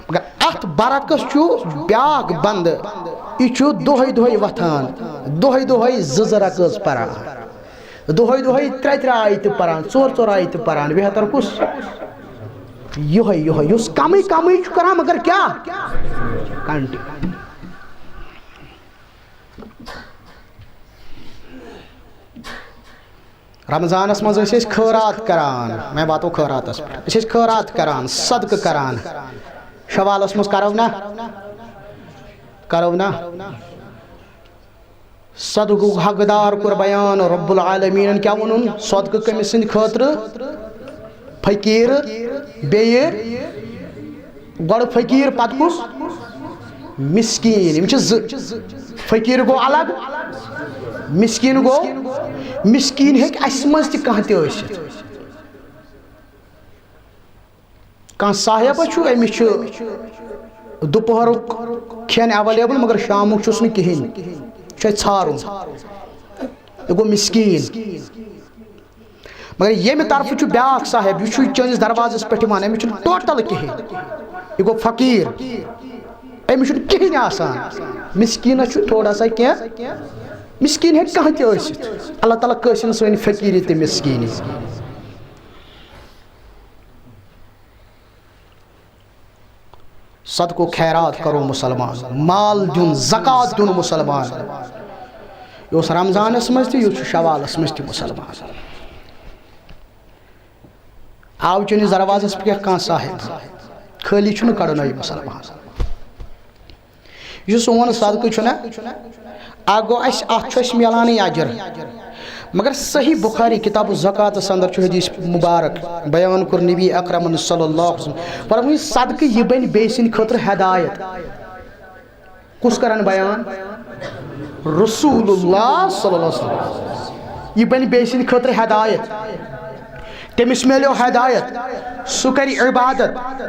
مگر اتھ برعکس چھُ بیاکھ بندٕ، یہِ چھُ دۄہے دۄہے وۄتھان، دۄہے دۄہے زٕ زٕ رکٲژ پران، دۄہے دۄہے ترٛےٚ ترٛےٚ آیتہٕ پران، ژور ژور آیتہٕ پران۔ بہتر کُس؟ یِہوٚے، یِہوٚے، یُس کمٕے کمٕے چھُ کران، مگر کیٛاہ؟ کنٹینیو۔ رمضانس منٛز ٲسۍ أسۍ خٲرات کران، وۄنۍ واتو خٲراتس پٮ۪ٹھ۔ أسۍ ٲسۍ خٲرات کران، صدقہٕ کران۔ شوالس منٛز کرو نا؟ کرو نا؟ صدقُک حقدار کوٚر بیان رب العالمیٖنن۔ کیٛاہ ووٚنُن؟ صدقہٕ کٔمِس سٕنٛدِ خٲطرٕ؟ فقیٖر، بیٚیہِ گۄڈٕ فقیٖر، پتہٕ کُس؟ مسکیٖن۔ یِم چھِ زٕ۔ فقیٖر گوٚو الگ، مسکیٖن گوٚو۔ مسکیٖن ہیٚکہِ اَسہِ منٛز تہِ کانٛہہ تہِ ٲسِتھ۔ کانٛہہ صاحب چھُ، أمِس چھُ دُپہرُک کھٮ۪ن available، مگر شامُک چھُس نہٕ کِہیٖنۍ، چھُ اَتہِ ژھارُن۔ یہِ گوٚو مسکیٖن۔ مگر ییٚمہِ طرفہٕ چھُ بیٛاکھ صاحب، یہِ چھُ چٲنِس دروازَس پٮ۪ٹھ یِوان، أمِس چھُنہٕ total کِہیٖنۍ، یہِ گوٚو فقیٖر، أمِس چھُنہٕ کِہیٖنۍ آسان۔ مسکیٖنَس چھُ تھوڑا سا کینٛہہ، مسکیٖن ہیٚکہِ کانٛہہ تہِ ٲسِتھ۔ اللہ تعالیٰ کٲنٛسہِ نہٕ سٲنۍ فقیٖری تہٕ مسکیٖنی۔ صدقہٕ و خیرات کرو مسلمان، مال دیُن، زکوٰۃ دیُن مسلمان۔ یہِ اوس رمضانس منٛز تہِ، یہِ چھُ شوالس منٛز تہِ مسلمان۔ آو چٲنِس دروازس پٮ۪ٹھ کانٛہہ صاحب، خٲلی چھُنہٕ کڑُن یہِ مسلمان۔ یُس سون صدقہٕ چھُنہ، اکھ گوٚو اَسہِ، اَتھ چھُ اَسہِ میلانٕے اجر۔ مگر صحیح بخاری کتاب الزکوٰۃس اندر چھُ حدیث مبارک بیان کوٚر نبی اکرمن صلی اللہ علیہ وسلم فرمووُن، صدقہٕ یہِ بنہِ بیٚیہِ سٕنٛدِ خٲطرٕ ہدایت۔ کُس کران بیان؟ رسول اللہ صلی اللہ علیہ وسلم۔ یہِ بنہِ بیٚیہِ سٕنٛدِ خٲطرٕ ہدایت، تٔمِس میلیو ہدایت، سُہ کرِ عبادت،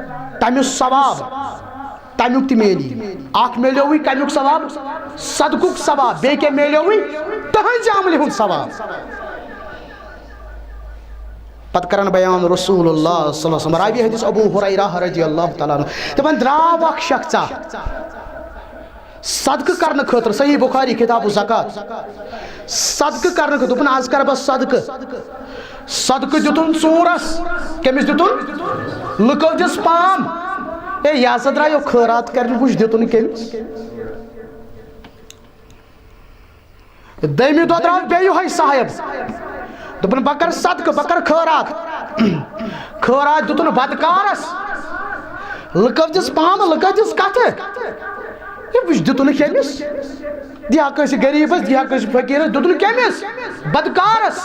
تٔمِس ثواب۔ تَمیُک تہِ میلی۔ اکھ میلیووٕے کَمیُک ثواب؟ صدقُک ثواب۔ بیٚیہِ کیٛاہ میلیووٕے؟ تٕہٕنٛزِ عملہِ ہُنٛد ثواب۔ پتہٕ کرن بیان رسول اللہ صلی اللہ علیہ وسلم، راوی حدیث ابو ہریرہ رضی اللہ تعالیٰ عنہ، دپان، درٛاو اکھ شخصا صدقہٕ کرنہٕ خٲطرٕ، صحیح بخاری کتاب الزکوٰۃ، صدقہٕ کرنہٕ خٲطرٕ، دوٚپُن، از کرٕ بہٕ صدقہٕ۔ صدقہٕ دیُتُن ژوٗرس۔ کٔمِس دیُتُن؟ لُکو دِژ پام۔ اے، یہِ ہسا درٛایو خٲرات کرنہِ، وٕچھ دیُتُن کٔمِس۔ دوٚیمہِ دۄہ درٛاو بیٚیہِ یِہوٚے صاحب۔ دوٚپُن، بہٕ کرٕ صدقہٕ، بہٕ کرٕ خٲرات۔ خٲرات دیُتُن بدکارس۔ لُکو دِژ پام، لُکو دِژ کتھٕ۔ ہے، وٕچھ دیُتُن کٔمِس؟ دِہا کٲنٛسہِ غریٖبس، دِہا کٲنٛسہِ فقیٖرس، دیُتُن کٔمِس؟ بدکارس۔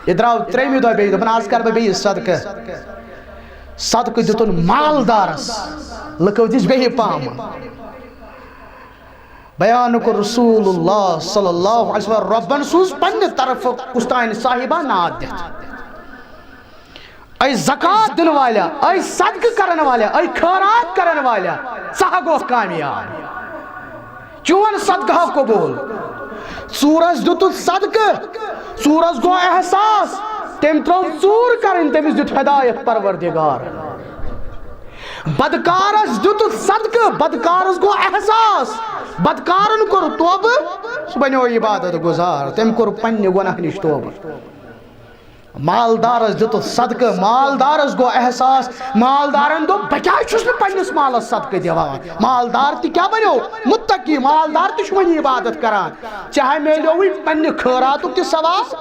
یہِ درٛاو ترٛیٚیِمہِ دۄہ بیٚیہِ، دوٚپُن، از کرٕ بہٕ بیٚیہِ صدقہٕ۔ صدقہٕ دیُتُن مالدارس، لُکو دِژ بیٚیہِ پامہٕ۔ بیان کوٚر رسول اللہ صلی اللہ علیہ وسلم، رۄبن سوٗز پننہِ طرفہٕ کُس تانۍ صاحبہ ناد دِتھ۔ اے زکوٰۃ دِنہٕ والیا، اے صدقہٕ کرن والیا، اے خٲرات کرن والیا، ژٕ ہا گوکھ کامیاب۔ چون صدقہٕ ہا قبول۔ ژوٗرس دیُتُتھ صدقہٕ، ژوٗرس گوٚو احساس، تٔمۍ ترٲو ژوٗر کرٕنۍ، تٔمِس دیُت ہدایت پروردگار۔ بدکارس دیُتُتھ صدقہٕ، بدکارس گوٚو احساس، بدکارن کوٚر توبہٕ، سُہ بنیو عبادت گزار، تٔمۍ کوٚر پننہِ گۄناہ نِش توبہٕ۔ مالدارس دیُتُتھ صدقہٕ، مالدارس گوٚو احساس، مالدارن دوٚپ، بہٕ کیازِ چھُس نہٕ پننِس مالس صدقہٕ دِوان؟ مالدار تہِ کیٛاہ بنیو؟ متقی۔ مالدار تہِ چھُ وۄنۍ عبادت کران۔ چاہے میلیووٕے پننہِ خٲراتُک تہِ ثواب،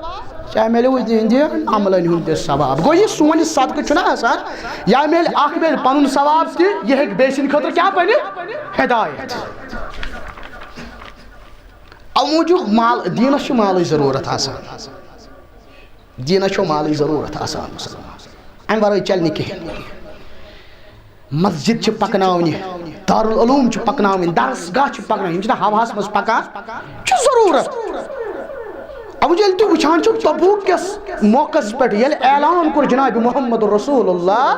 چاہے میلیووٕے تِہنٛدِ عملن ہُنٛد تہِ ثواب۔ گوٚو، یہِ سون یہِ صدقہٕ چھُنہ آسان، یا میلہِ اکھ، میلہِ پنُن ثواب تہِ، یہِ ہیٚکہِ بیٚیہِ سٕنٛدِ خٲطرٕ کیٛاہ بٔنِتھ؟ ہدایت۔ اَمہِ موٗجوٗب مال، دیٖنَس چھِ مالٕچ ضروٗرت آسان۔ دیٖنَس چھو مالٕچ ضروٗرت آسان مُسلمان۔ اَمہِ وَرٲے چَلہِ نہٕ کِہیٖنۍ۔ مسجد چھِ پَکناونہِ، دارالعلوم چھِ پَکناوٕنۍ، درس گاہ چھِ پَکناوٕنۍ، یِم چھِنہٕ ہواہَس منٛز پَکان، چھُ ضروٗرت۔ اَبوٗ جہل تہِ وٕچھان چھُ تبوک کِس موقعس پٮ۪ٹھ، ییٚلہِ اعلان کوٚر جناب محمد رسول اللہ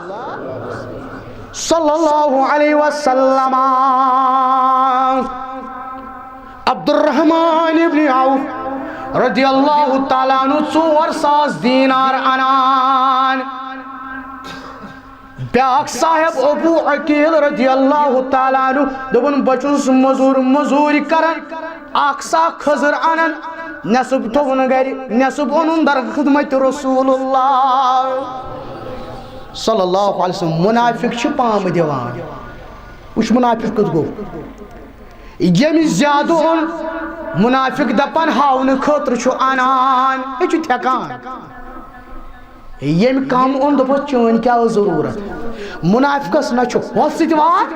صلی اللہ علیہ وسلم، عبدالرحمن ابن عوف رضی اللہ تعالیٰ عنہ ژور ساس دینار انان۔ بیاکھ صاحب ابو عقیل رضی اللہ تعالیٰ عنہ دوٚپُن، بہٕ چھُس مٔزوٗر، مٔزوٗرۍ کران، اکھ ساکھ کھٔزٕر انان، نٮ۪صٕب تھوٚوُن گرِ، نٮ۪صٕب اوٚنُن در خدمت رسول اللہ صلی اللہ علیہ وسلم۔ منافق چھِ پامہٕ دِوان۔ وٕچھ، منافق کیُتھ گوٚو۔ ییٚمۍ زیادٕ اوٚن، منافق دپان ہاونہٕ خٲطرٕ چھُ انان، یہِ چھُ تھٮ۪کان۔ ییٚمۍ کم اوٚن، دوٚپُس، چٲنۍ کیٛاہ ٲس ضروٗرت؟ منافقس نہ چھُ ہۄس سۭتۍ واتھ،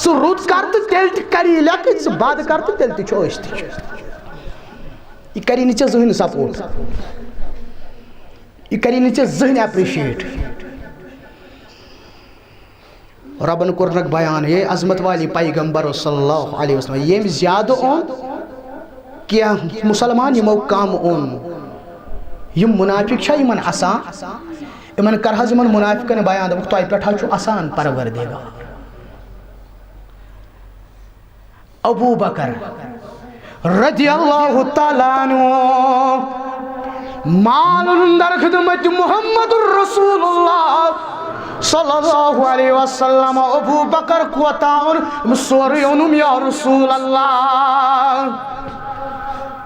ژٕ رُت کر تہٕ تیٚلہِ تہِ کری لیکھٕ، ژٕ بد کر تہٕ تیٚلہِ تہِ چھُ أسۍ تہِ۔ یہِ کری نہٕ ژےٚ زٕہٕنۍ support، یہِ کری نہٕ ژےٚ زٕہٕنۍ appreciate۔ رۄبن کوٚرنکھ بیان، ہے عظمت والی پیغمبر صلی اللہ علیہ وسلم، ییٚمۍ زیادٕ اوٚن، کینٛہہ مُسلمان یِمو کم اوٚن۔ یِم منافق چھا یِمن اسان؟ یِمن کر حظ یِمن منافقن بیان، دوٚپُکھ، تۄہہِ پٮ۪ٹھ حظ چھُ اسان پروردگار۔ ابو بکر رضی اللہ تعالیٰ عنہ، مال اندر خدمت محمد رسول اللہ صلی اللہ علیہ وسلم۔ ابو بکر کوتاہ اوٚن؟ سورُے اوٚنُم یا رسول اللہ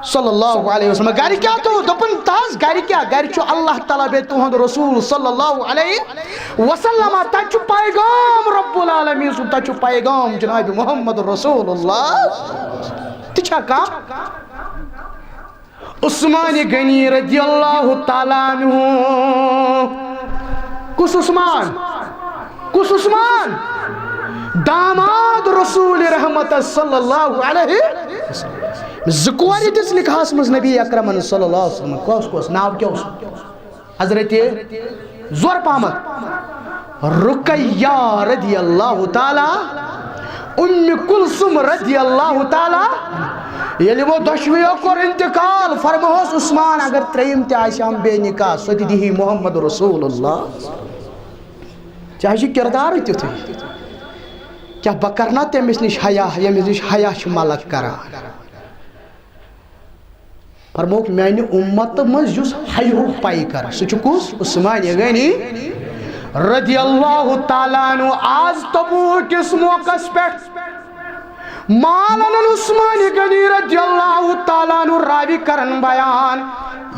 صلی اللہ علیہ وسلم۔ گرِ کیٛاہ تھوٚو؟ دوٚپُن، تہٕ حظ گرِ کیٛاہ؟ گرِ چھُ اللہ تعالیٰ بیٚیہِ تُہُنٛد رسول صلی اللہ علیہ وسلم۔ تَتہِ چھُ پیغام رب العالمین سُنٛد، تَتہِ چھُ پیغام جناب محمد رسول اللہ۔ تہِ چھا کانٛہہ؟ عثمان غنی رضی اللہ تعالیٰ عنہ۔ کُس عثمان؟ کُس عثمان؟ داماد رسول رحمت صلی اللہ علیہ وسلم۔ زٕ کورِ دِژ نکاحس منٛز نبی اکرمن صلی اللہ علیہ وسلم۔ کۄس کۄس؟ ناو کیٛاہ اوس؟ حضرت، زور پہمتھ، رقیہ رضی اللہ تعالیٰ، ام کلثوم رضی اللہ تعالیٰ۔ ییٚلہِ وۄنۍ دۄشوٕیو کوٚر انتقال، فرموہس عثمان، اگر ترٛیٚیِم تہِ آسہِ ہم بے نکاح، سۄ تہِ دِہی محمد رسول اللہ۔ چاہے چھُ کردار تیُتھُے۔ کیٛاہ بہٕ کرنا تٔمِس نِش حیا، ییٚمِس نِش حیا چھُ ملک کران؟ فرمووُکھ، میانہِ امت منٛز یُس حیہُک پیکر، سُہ چھُ کُس؟ عثمان غنی رضی اللہ تعالیٰ عنہ۔ آز تبوک کِس موقعس پٮ۪ٹھ مال انن عثمان غنی رضی اللہ تعالیٰ عنہ راوی کرن بیان۔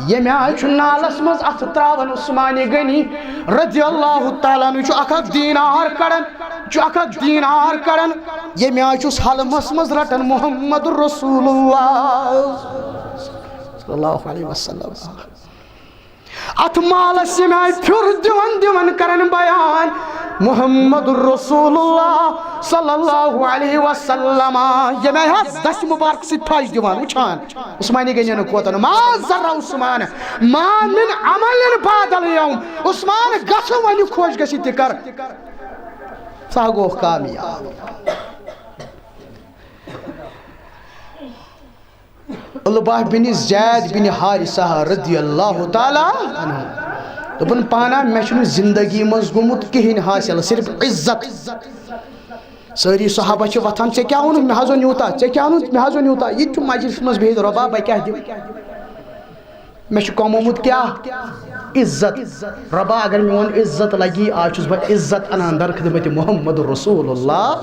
ییٚمہِ آیہِ چھُ نالس منٛز اتھٕ تراوان عثمان غنی رضی اللہ تعالیٰ عنہ، چھُ اکھ اکھ دینار کڑان، چھُ اکھ اکھ دینار کڑان، ییٚمہِ آیہِ چھُس حلمس منٛز رٹان محمد رسول اللہ صلی اللہ علیہ وسلم۔ اتھ مالس ییٚمہِ آیہِ پھیُر دِوان دِوان کران بیان محمد رسول اللہ صلی اللہ علیہ وسلم۔ ییٚمہِ آیہِ حظ دستہِ مبارک سۭتۍ پھش دِوان، وٕچھان عثمانِ غنیَن کوتن، ما ذرا عثمان ما من عمل بعد الیوم۔ عثمان، گژھ وۄنۍ خۄش گژھِ تہِ کر، ژٕ ہا گوکھ کامیاب۔ عُلبہ بن زید بن حارثہ رضی اللہ تعالیٰ عنہ۔ دوٚپُن، پانا، مےٚ چھُنہٕ زندگی منٛز گوٚمُت کِہیٖنۍ حٲصِل، صرف عزت۔ سٲری صحابہ چھِ وۄتھان، "ژےٚ کیٛاہ اوٚنُتھ؟ مےٚ حظ اوٚن یوٗتاہ، ژےٚ کیٛاہ اوٚنُتھ؟ مےٚ حظ اوٚن یوٗتاہ۔" یہِ تہِ چھُ مجلسہِ منٛز بِہِتھ، "رۄبا، بہٕ کیٛاہ دِمہٕ؟ مےٚ چھُ کمومُت کیٛاہ؟ عزت۔ رۄبا، اگر میون عزت لگی، آز چھُس بہٕ عزت انان در خدمت محمد رسول اللہ۔"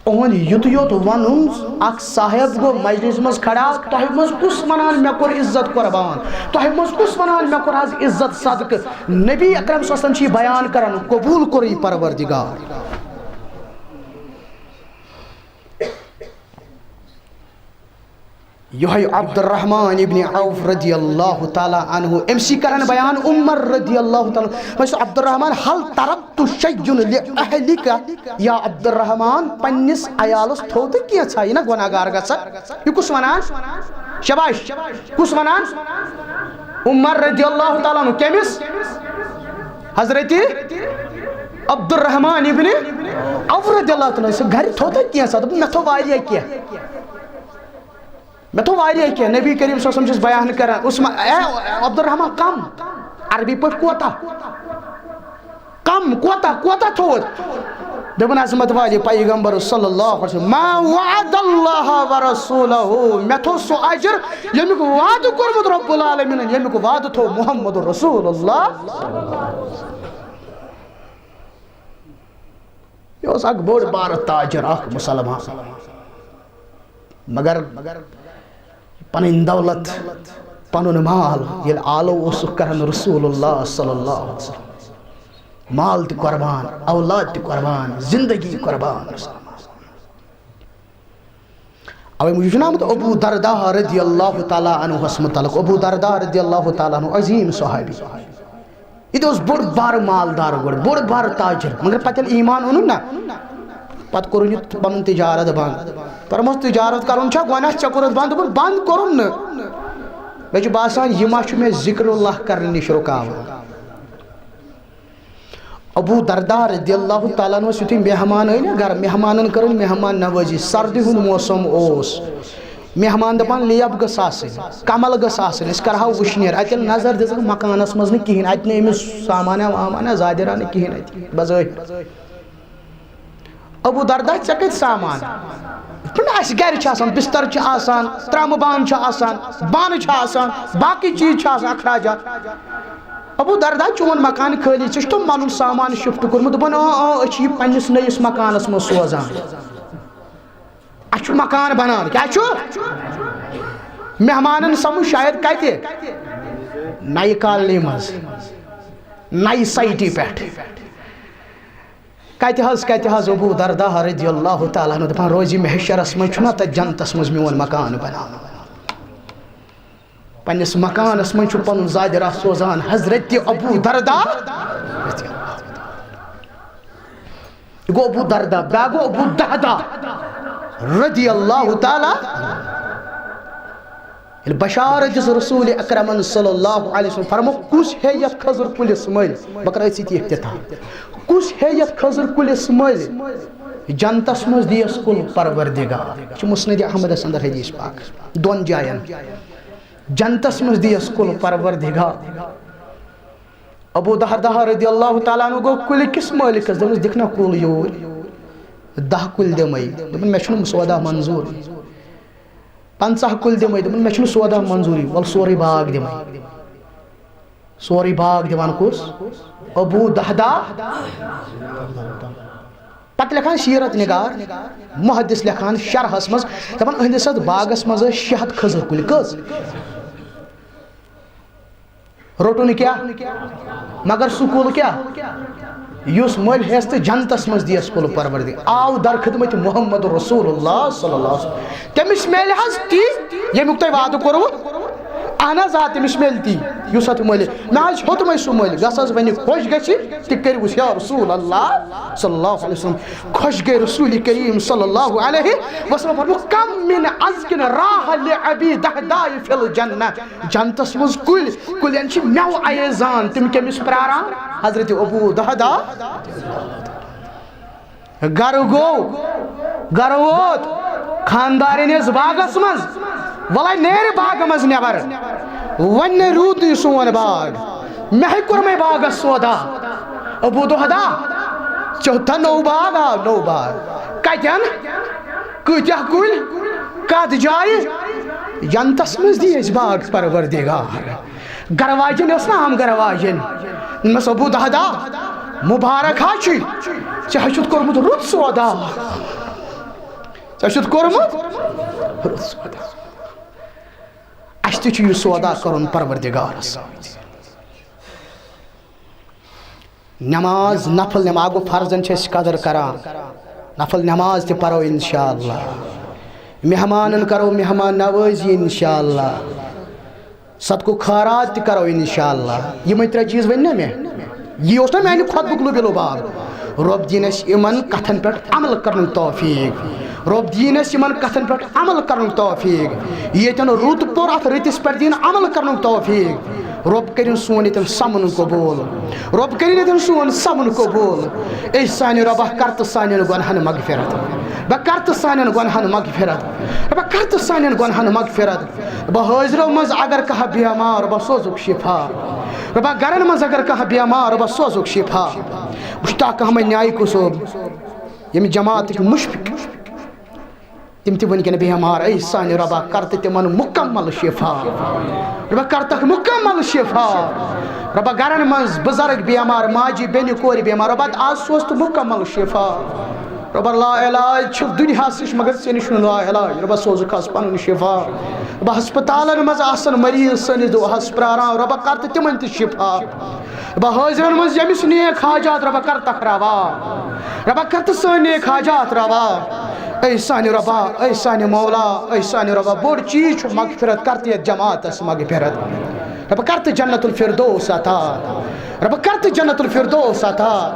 اُہُنٛد یُتُے یوت وَنُن، اکھ صاحب گوٚو مجلس منٛز کھڑا، "تۄہہِ منٛز کُس وَنان مےٚ کوٚر عزت قربان؟ تۄہہِ منٛز کُس وَنان مےٚ کوٚر حظ عزت صدقہٕ؟" نبی اکرم صلی اللہ علیہ وسلم چھِ یہِ بیان کران، قبول کوٚرُے پروردگار۔ یِہوٚے عبدالرحمن ابن عوف رضی اللہ تعالیٰ عنہ، أمۍ سٕے کران بیان عمر رضی اللہ تعالیٰ عنہ۔ وۄنۍ چھُ عبدالرحمن، "هل ترکت شیئا لأهلک؟" یا عبدالرحمن، پننِس عیالس تھوٚو تہٕ کینٛژھا، یہِ نہ گۄناہ گار گژھان۔ یہِ کُس ونان؟ شاباش۔ کُس ونان؟ عمر رضی اللہ تعالیٰ عنہ۔ کٔمِس؟ حضرت عبدالرحمن ابن عوف رضی اللہ تعالیٰ عنہ۔ سُہ گرِ تھوٚو تہٕ کینٛژھا، دوٚپُن، "مےٚ تھوٚو واریاہ کینٛہہ۔" مےٚ تھوٚو واریاہ کینٛہہ، نبی کریم صلی اللہ علیہ وسلم چھُس بیان کران، عثمان، اے عبدالرحمان، کم؟ عربی پٲٹھۍ کوتاہ؟ کم کوتاہ، کوتاہ تھوٚوُتھ؟ دوٚپُن، عظمت والے پیغمبر صلی اللہ علیہ وسلم، "ما وعد اللہ ورسولہ"، مےٚ تھوٚو سُہ اجر، ییٚمیُک وعدٕ کوٚرمُت رب العالمینن، ییٚمیُک وعدٕ تھوٚو محمد رسول اللہ۔ یہِ اوس اکھ بوٚڑ بارٕ تاجر، اکھ مُسلمان۔ مگر پنٕنۍ دولت، پنُن مال ییٚلہِ آلو اوسُکھ کران رسول اللہ صلی اللہ علیہ وسلم، مال تہِ قربان، اولاد تہِ قربان، زندگی قربان۔ اوے موٗجوٗب چھُنہٕ آمُت ابو درداء رضی اللہ تعالیٰ عنہس متعلق۔ ابو درداء رضی اللہ تعالیٰ عنہ، عظیم صحابی۔ یہِ تہِ اوس بوٚڑ بارٕ مالدار گۄڈٕ، بوٚڑ بارٕ تاجر، مگر پتہٕ ییٚلہِ ایمان اوٚنُن نا، پتہٕ کوٚرُن یہِ پنُن تجارت بنٛد۔ فرموس، "تجارت کرُن چھا گۄناہ؟ ژےٚ کوٚرُتھ بنٛد؟" دوٚپُن، "بنٛد کوٚرُم نہٕ، مےٚ چھُ باسان، یہِ ما چھُ مےٚ ذکر اللہ کرنہٕ نِش رُکاوان۔" ابو دردہ رضی اللہ تعالیٰ عنہ اوس یُتھُے مہمان آے نا گرٕ، مہمانن کٔرٕن مہمان نوٲزی، سردی ہُنٛد موسم اوس۔ مہمان دپان، "لیب گٔژھ آسٕنۍ، کمل گٔژھ آسٕنۍ، أسۍ کرہاو وٕشنیر۔" اتہِ ییٚلہِ نظر دِژٕکھ مکانس منٛز نہٕ کِہینۍ، اتہِ نہٕ أمِس سامانہ وامانہ زادِ رانہ کِہینۍ اتہِ بظٲہر۔ ابو دردہ، ژےٚ کتہِ سامان؟ دوٚپُن، اسہِ گرِ چھِ آسان، بستر چھِ آسان، ترامہٕ بانہٕ چھِ آسان، بانہٕ چھِ آسان، باقٕے چیٖز چھِ آسان، اخراجات۔ ابو دردہ، چون مکان خٲلی، ژےٚ چھُ تِم پنُن سامان شفٹ کوٚرمُت؟ دوٚپُن، اۭں، اۭں، أسۍ چھِ یہِ پننِس نٔیِس مکانس منٛز سوزان۔ اَسہِ چھُ مکان بنان۔ کیٛاہ چھُ؟ مہمانن سمجھ شاید کتہِ؟ نَیہِ کالنی منٛز، نَیہِ سایٹہِ پٮ۪ٹھ۔ کتہِ حظ، کتہِ حظ؟ ابو دردہ رضی اللہ تعالیٰ عنہ دپان، روزِ محشرس منٛز چھُنہ تتہِ جنتس منٛز میون مکان بناونہٕ۔ پننِس مکانس منٛز چھُ پنُن زادِ راہ سوزان حضرت ابو دردہ۔ یہِ گوٚو ابو دردہ، بیٛاکھ گوٚو ابو دہدہ رضی اللہ تعالیٰ۔ ییٚلہِ بشارت دِژ رسول اکرمن صلی اللہ علیہ وسلم، فرمو، کُس ہے یتھ کھٔزٕر کُلِس مٔلۍ؟ بہٕ کرٕ أتھۍ سۭتۍ افتتاح۔ کُس ہے یتھ کھٔزٕر کُلِس مٔلۍ؟ جنتس منٛز دِیس کُل پروردگار۔ یہِ چھُ مسند احمدس اندر حدیث پاک دۄن جاین۔ جنتس منٛز دِیس کُل پروردگار۔ ابو دہدہ رضی اللہ تعالیٰ عنہ گوٚو کُلہِ کِس مٲلکس، دوٚپنس، دِکھ نا کُل یوٗرۍ، دَہ کُلۍ دِمے۔ دوٚپُن، مےٚ چھُنہٕ سودا منظوٗر۔ پنٛژاہ کُلۍ دِمے۔ دوٚپُن، مےٚ چھُنہٕ سودا منظوٗری، وَلہٕ سورُے باغ دِمے۔ سورُے باغ دِوان کُس؟ ابو دہدہ۔ پتہٕ لیکھان سیرت نگار، محدث لیکھان شرحس منٛز، دپان، أہنٛدِس اتھ باغس منٛز ٲسۍ شےٚ ہتھ کھٔزٕر کُلۍ۔ کٔژ؟ روٚٹُن کیٛاہ؟ مگر سُہ کُل کیٛاہ؟ یُس مٔلۍ ہیٚس تہٕ جنتس منٛز دِیس کُل پروردگار۔ آو در خدمت محمد رسول اللہ صلی اللہ علیہ وسلم۔ تٔمِس میلہِ حظ تی، ییٚمیُک تۄہہِ وعدٕ کوٚروٕ؟ اہن حظ، آ، تٔمِس میلہِ تی، یُس اتھ مٔلۍ۔ مےٚ حظ ہیوٚتمَے سُہ مٔلۍ۔ گژھ حظ وۄنۍ خۄش گژھِ تہِ کٔرِوُس یا رسول اللہ صلی اللہ علیہ وسلم۔ خۄش گٔے رسول کریم صلی اللہ علیہ وسلم۔ فرموو، کم من ازکن راح لابی دہداء فی الجنہ۔ جنتس منٛز کُلۍ، کُلٮ۪ن چھِ مٮ۪وٕ ایزان، تِم کٔمِس پراران؟ حضرت ابو دہدہ۔ گرٕ گوٚو، گرٕ ووت، خاندارِنۍ ٲس باغس منٛز، وَلَے نیرِ باغہٕ منٛز نٮ۪بر، وۄنۍ نے روٗدٕے سون باغ، مےٚ ہے کوٚرمَے باغس سودا۔ ابو دہدہ، ژےٚ ہیوٚتھا نوٚو باغ؟ آو نوٚو باغ۔ کتٮ۪ن؟ کۭتیاہ کُلۍ؟ کتھ جایہِ؟ جنتس منٛز دی اَسہِ باغ پروردگار۔ گرٕ واجٮ۪ن ٲس نہ عام گرٕ واجٮ۪ن۔ دوٚپمَس، ابو دہدہ، مبارک ہا چھُے، ژےٚ ہا چھُتھ کوٚرمُت رُت سودا۔ ژےٚ چھُتھ کوٚرمُت رُت سودا۔ اَسہِ تہِ چھُ یہِ سودا کَرُن پروردگارَس سۭتۍ۔ نماز، نفل نماز گوٚو فرضن چھِ أسۍ قدر کران۔ نفل نماز تہِ پرو انشاءاللہ۔ مہمانن کرو مہمان نوازی انشاءاللہ۔ صدقہٕ خٲرات تہِ کرو انشاءاللہ۔ یِمے ترٛےٚ چیٖز ؤنۍ نا مےٚ؟ یی اوس نا میانہِ خطبُک لُبِ لُباب۔ رۄب دِیِن اَسہِ یِمن کتھن پٮ۪ٹھ عمل کرنُک توفیٖق۔ رۄب دِیِن اَسہِ یِمن کتھن پٮ۪ٹھ عمل کرنُک توفیٖق۔ ییٚتٮ۪ن رُت پوٚر، اتھ رٕتِس پٮ۪ٹھ دِیِن عمل کرنُک توفیٖق۔ رۄب کٔرِن سون ییٚتٮ۪ن سمُن قبوٗل۔ رۄب کٔرِن ییٚتٮ۪ن سون سمُن قبوٗل۔ اے سانہِ رۄبا، کر تہٕ سانٮ۪ن گۄنہن مغفرت۔ رۄبا، کر تہٕ سانٮ۪ن گۄنہن مغفرت۔ رۄبا، کر تہٕ سانٮ۪ن گۄنہن مغفرت۔ رۄبا، حٲضرو منٛز اگر کانٛہہ بیمار، رۄبا، سوزُکھ شفا۔ رۄبا، گرن منٛز اگر کانٛہہ بیمار، رۄبا، سوزُکھ شفا۔ مشتاق احمد نیایکو صٲب، ییٚمہِ جماعتٕکۍ مُشفِق، تِم تہِ وٕنکٮ۪ن بیمار، اے سانہِ رۄبا، کر تہٕ تِمن مُکمل شفا۔ رۄبا، کر تکھ مُکمل شفا۔ رۄبا، گرن منٛز بُزرگ بیمار، ماجہِ بیٚنہِ کورِ بیمار، رۄبا، آز سوز تہٕ مُکمل شفا۔ رۄبا، لا علاج چھُ دُنیاہس نِش، مگر ژےٚ نِش چھُنہٕ لا علاج۔ رۄبا، سوزُکھ آز پنُن شفا۔ رۄبا، ہسپتالن منٛز آسن مریض سٲنِس دُعاہس پراران، رۄبا، کر تہٕ تِمن تہِ شفا۔ رۄبا، حٲضرن منٛز ییٚمِس نیک حاجات، رۄبا، کر تکھ روا۔ رۄبا، کر تہٕ سٲنۍ نیک حاجات روا۔ اے سانہِ رۄبا، اے سانہِ مولا، اے سانہِ رۄبا، بوٚڑ چیٖز چھُ مغفرت، کر تہٕ یتھ جماعتس مغفرت۔ رۄبا، کر تہٕ جنت الفردوس عطا۔ رۄبا، کر تہٕ جنت الفردوس عطا۔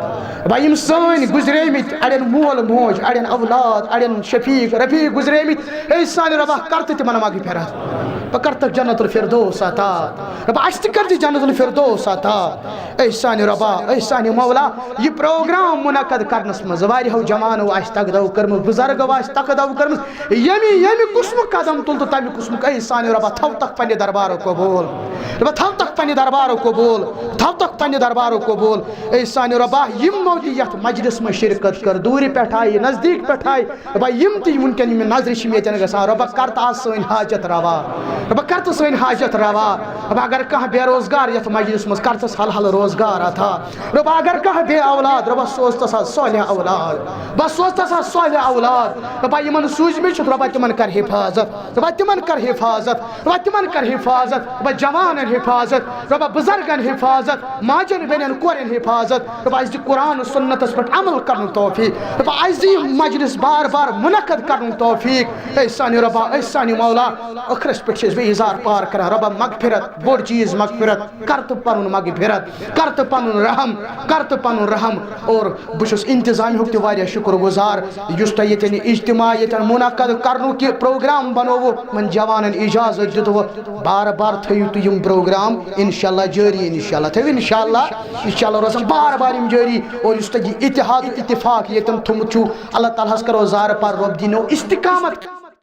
رۄبا، یِم سٲنۍ گُزریمٕتۍ، اڑٮ۪ن مول موج، اڑٮ۪ن اولاد، اڑٮ۪ن شفیق رفیق گُزریمٕتۍ، اے سانہِ رۄبا، کر تہٕ تِمن مغفرت۔ بہٕ کَرٕ تَتھ جنت الفردوس عطا۔ رۄبا، اَسہِ تہِ کٔرۍ زِ جنت الفردوس عطا۔ اے سانہِ رۄبا، اے سانہِ مولا، یہِ پروگرام منعقد کرنس منٛز واریاہو جوانو آسہِ تگدو کٔرمٕژ، بُزرگو آسہِ تگدو کٔرمٕژ، ییٚمہِ ییٚمہِ قٕسمُک قدم تُل تہٕ تَمہِ قٕسمُک، اے سانہِ رۄبا، تھاو تَتھ پننہِ دربارُک قبوٗل۔ رۄبا، تھاو تَتھ پننہِ دربارُک قبوٗل، تھاو تَتھ پننہِ دربارُک قبوٗل۔ اے سانہِ رۄبا، یِمو تہِ یَتھ مجلس منٛز شرکت کٔر، دوٗرِ پٮ۪ٹھ آیہِ، نزدیٖک پٮ۪ٹھ آیہِ، رۄبا، یِم تہِ وٕنکٮ۪ن یِم نظرِ چھِ مےٚ ییٚتٮ۪ن گژھان، رۄبا، کر تہٕ آز سٲنۍ حاجت روا۔ رۄبا، کر تہٕ سٲنۍ حاجت روا۔ رۄبا، اگر کانٛہہ بے روزگار یتھ مجلس منٛز، کر تس حل حل روزگار عطا۔ رۄبا، اگر کانٛہہ بے اولاد، رۄبا، سوز تس آز صالح اولاد۔ بس سوز تس آز صالح اولاد۔ رۄبا، یِمن سوٗزمٕتۍ چھِتھ، رۄبا، تِمن کر حفاظت۔ رۄبا، تِمن کر حفاظت۔ رۄبا، تِمن کر حفاظت۔ رۄبا، جوانن حفاظت۔ رۄبا، بُزرگن حفاظت۔ ماجن بیٚنٮ۪ن کورٮ۪ن حفاظت۔ رۄبا، اَسہِ دِ قرآن و سنتس پٮ۪ٹھ عمل کرنُک توفیق۔ رۄبا، اَسہِ دِ یہِ مجلس بار بار منعقد کرنُک توفیق۔ اے سانہِ رۄبا، اے سانہِ مولا، ٲخرس پٮ۪ٹھ چھِ أسۍ بیٚیہِ اظہار پار کران۔ رۄبا، مغفرت، بوٚڑ چیٖز مغفرت۔ کر تہٕ پنُن مغفرت، کر تہٕ پنُن رحم، کر تہٕ پنُن رحم۔ اور بہٕ چھُس انتظامیہُک تہِ واریاہ شُکر گُزار، یُس تۄہہِ ییٚتٮ۪ن یہِ اجتماع ییٚتٮ۪ن منعقد کرنُک یہِ پروگرام بنووُ، یِمن جوانن اجازت دیُتوُ۔ بار بار تھٲیِو تُہۍ یِم پروگرام انشاءاللہ جٲری، انشاءاللہ تھٲیِو، انشاءاللہ، انشاءاللہ روزن بار بار یِم جٲری۔ اور یُس تۄہہِ یہِ اتحاد و اتفاق ییٚتٮ۪ن تھوٚمُت چھُو، اللہ تعالیٰ ہس کرو زارٕ پار، رۄب دِنو استقامت۔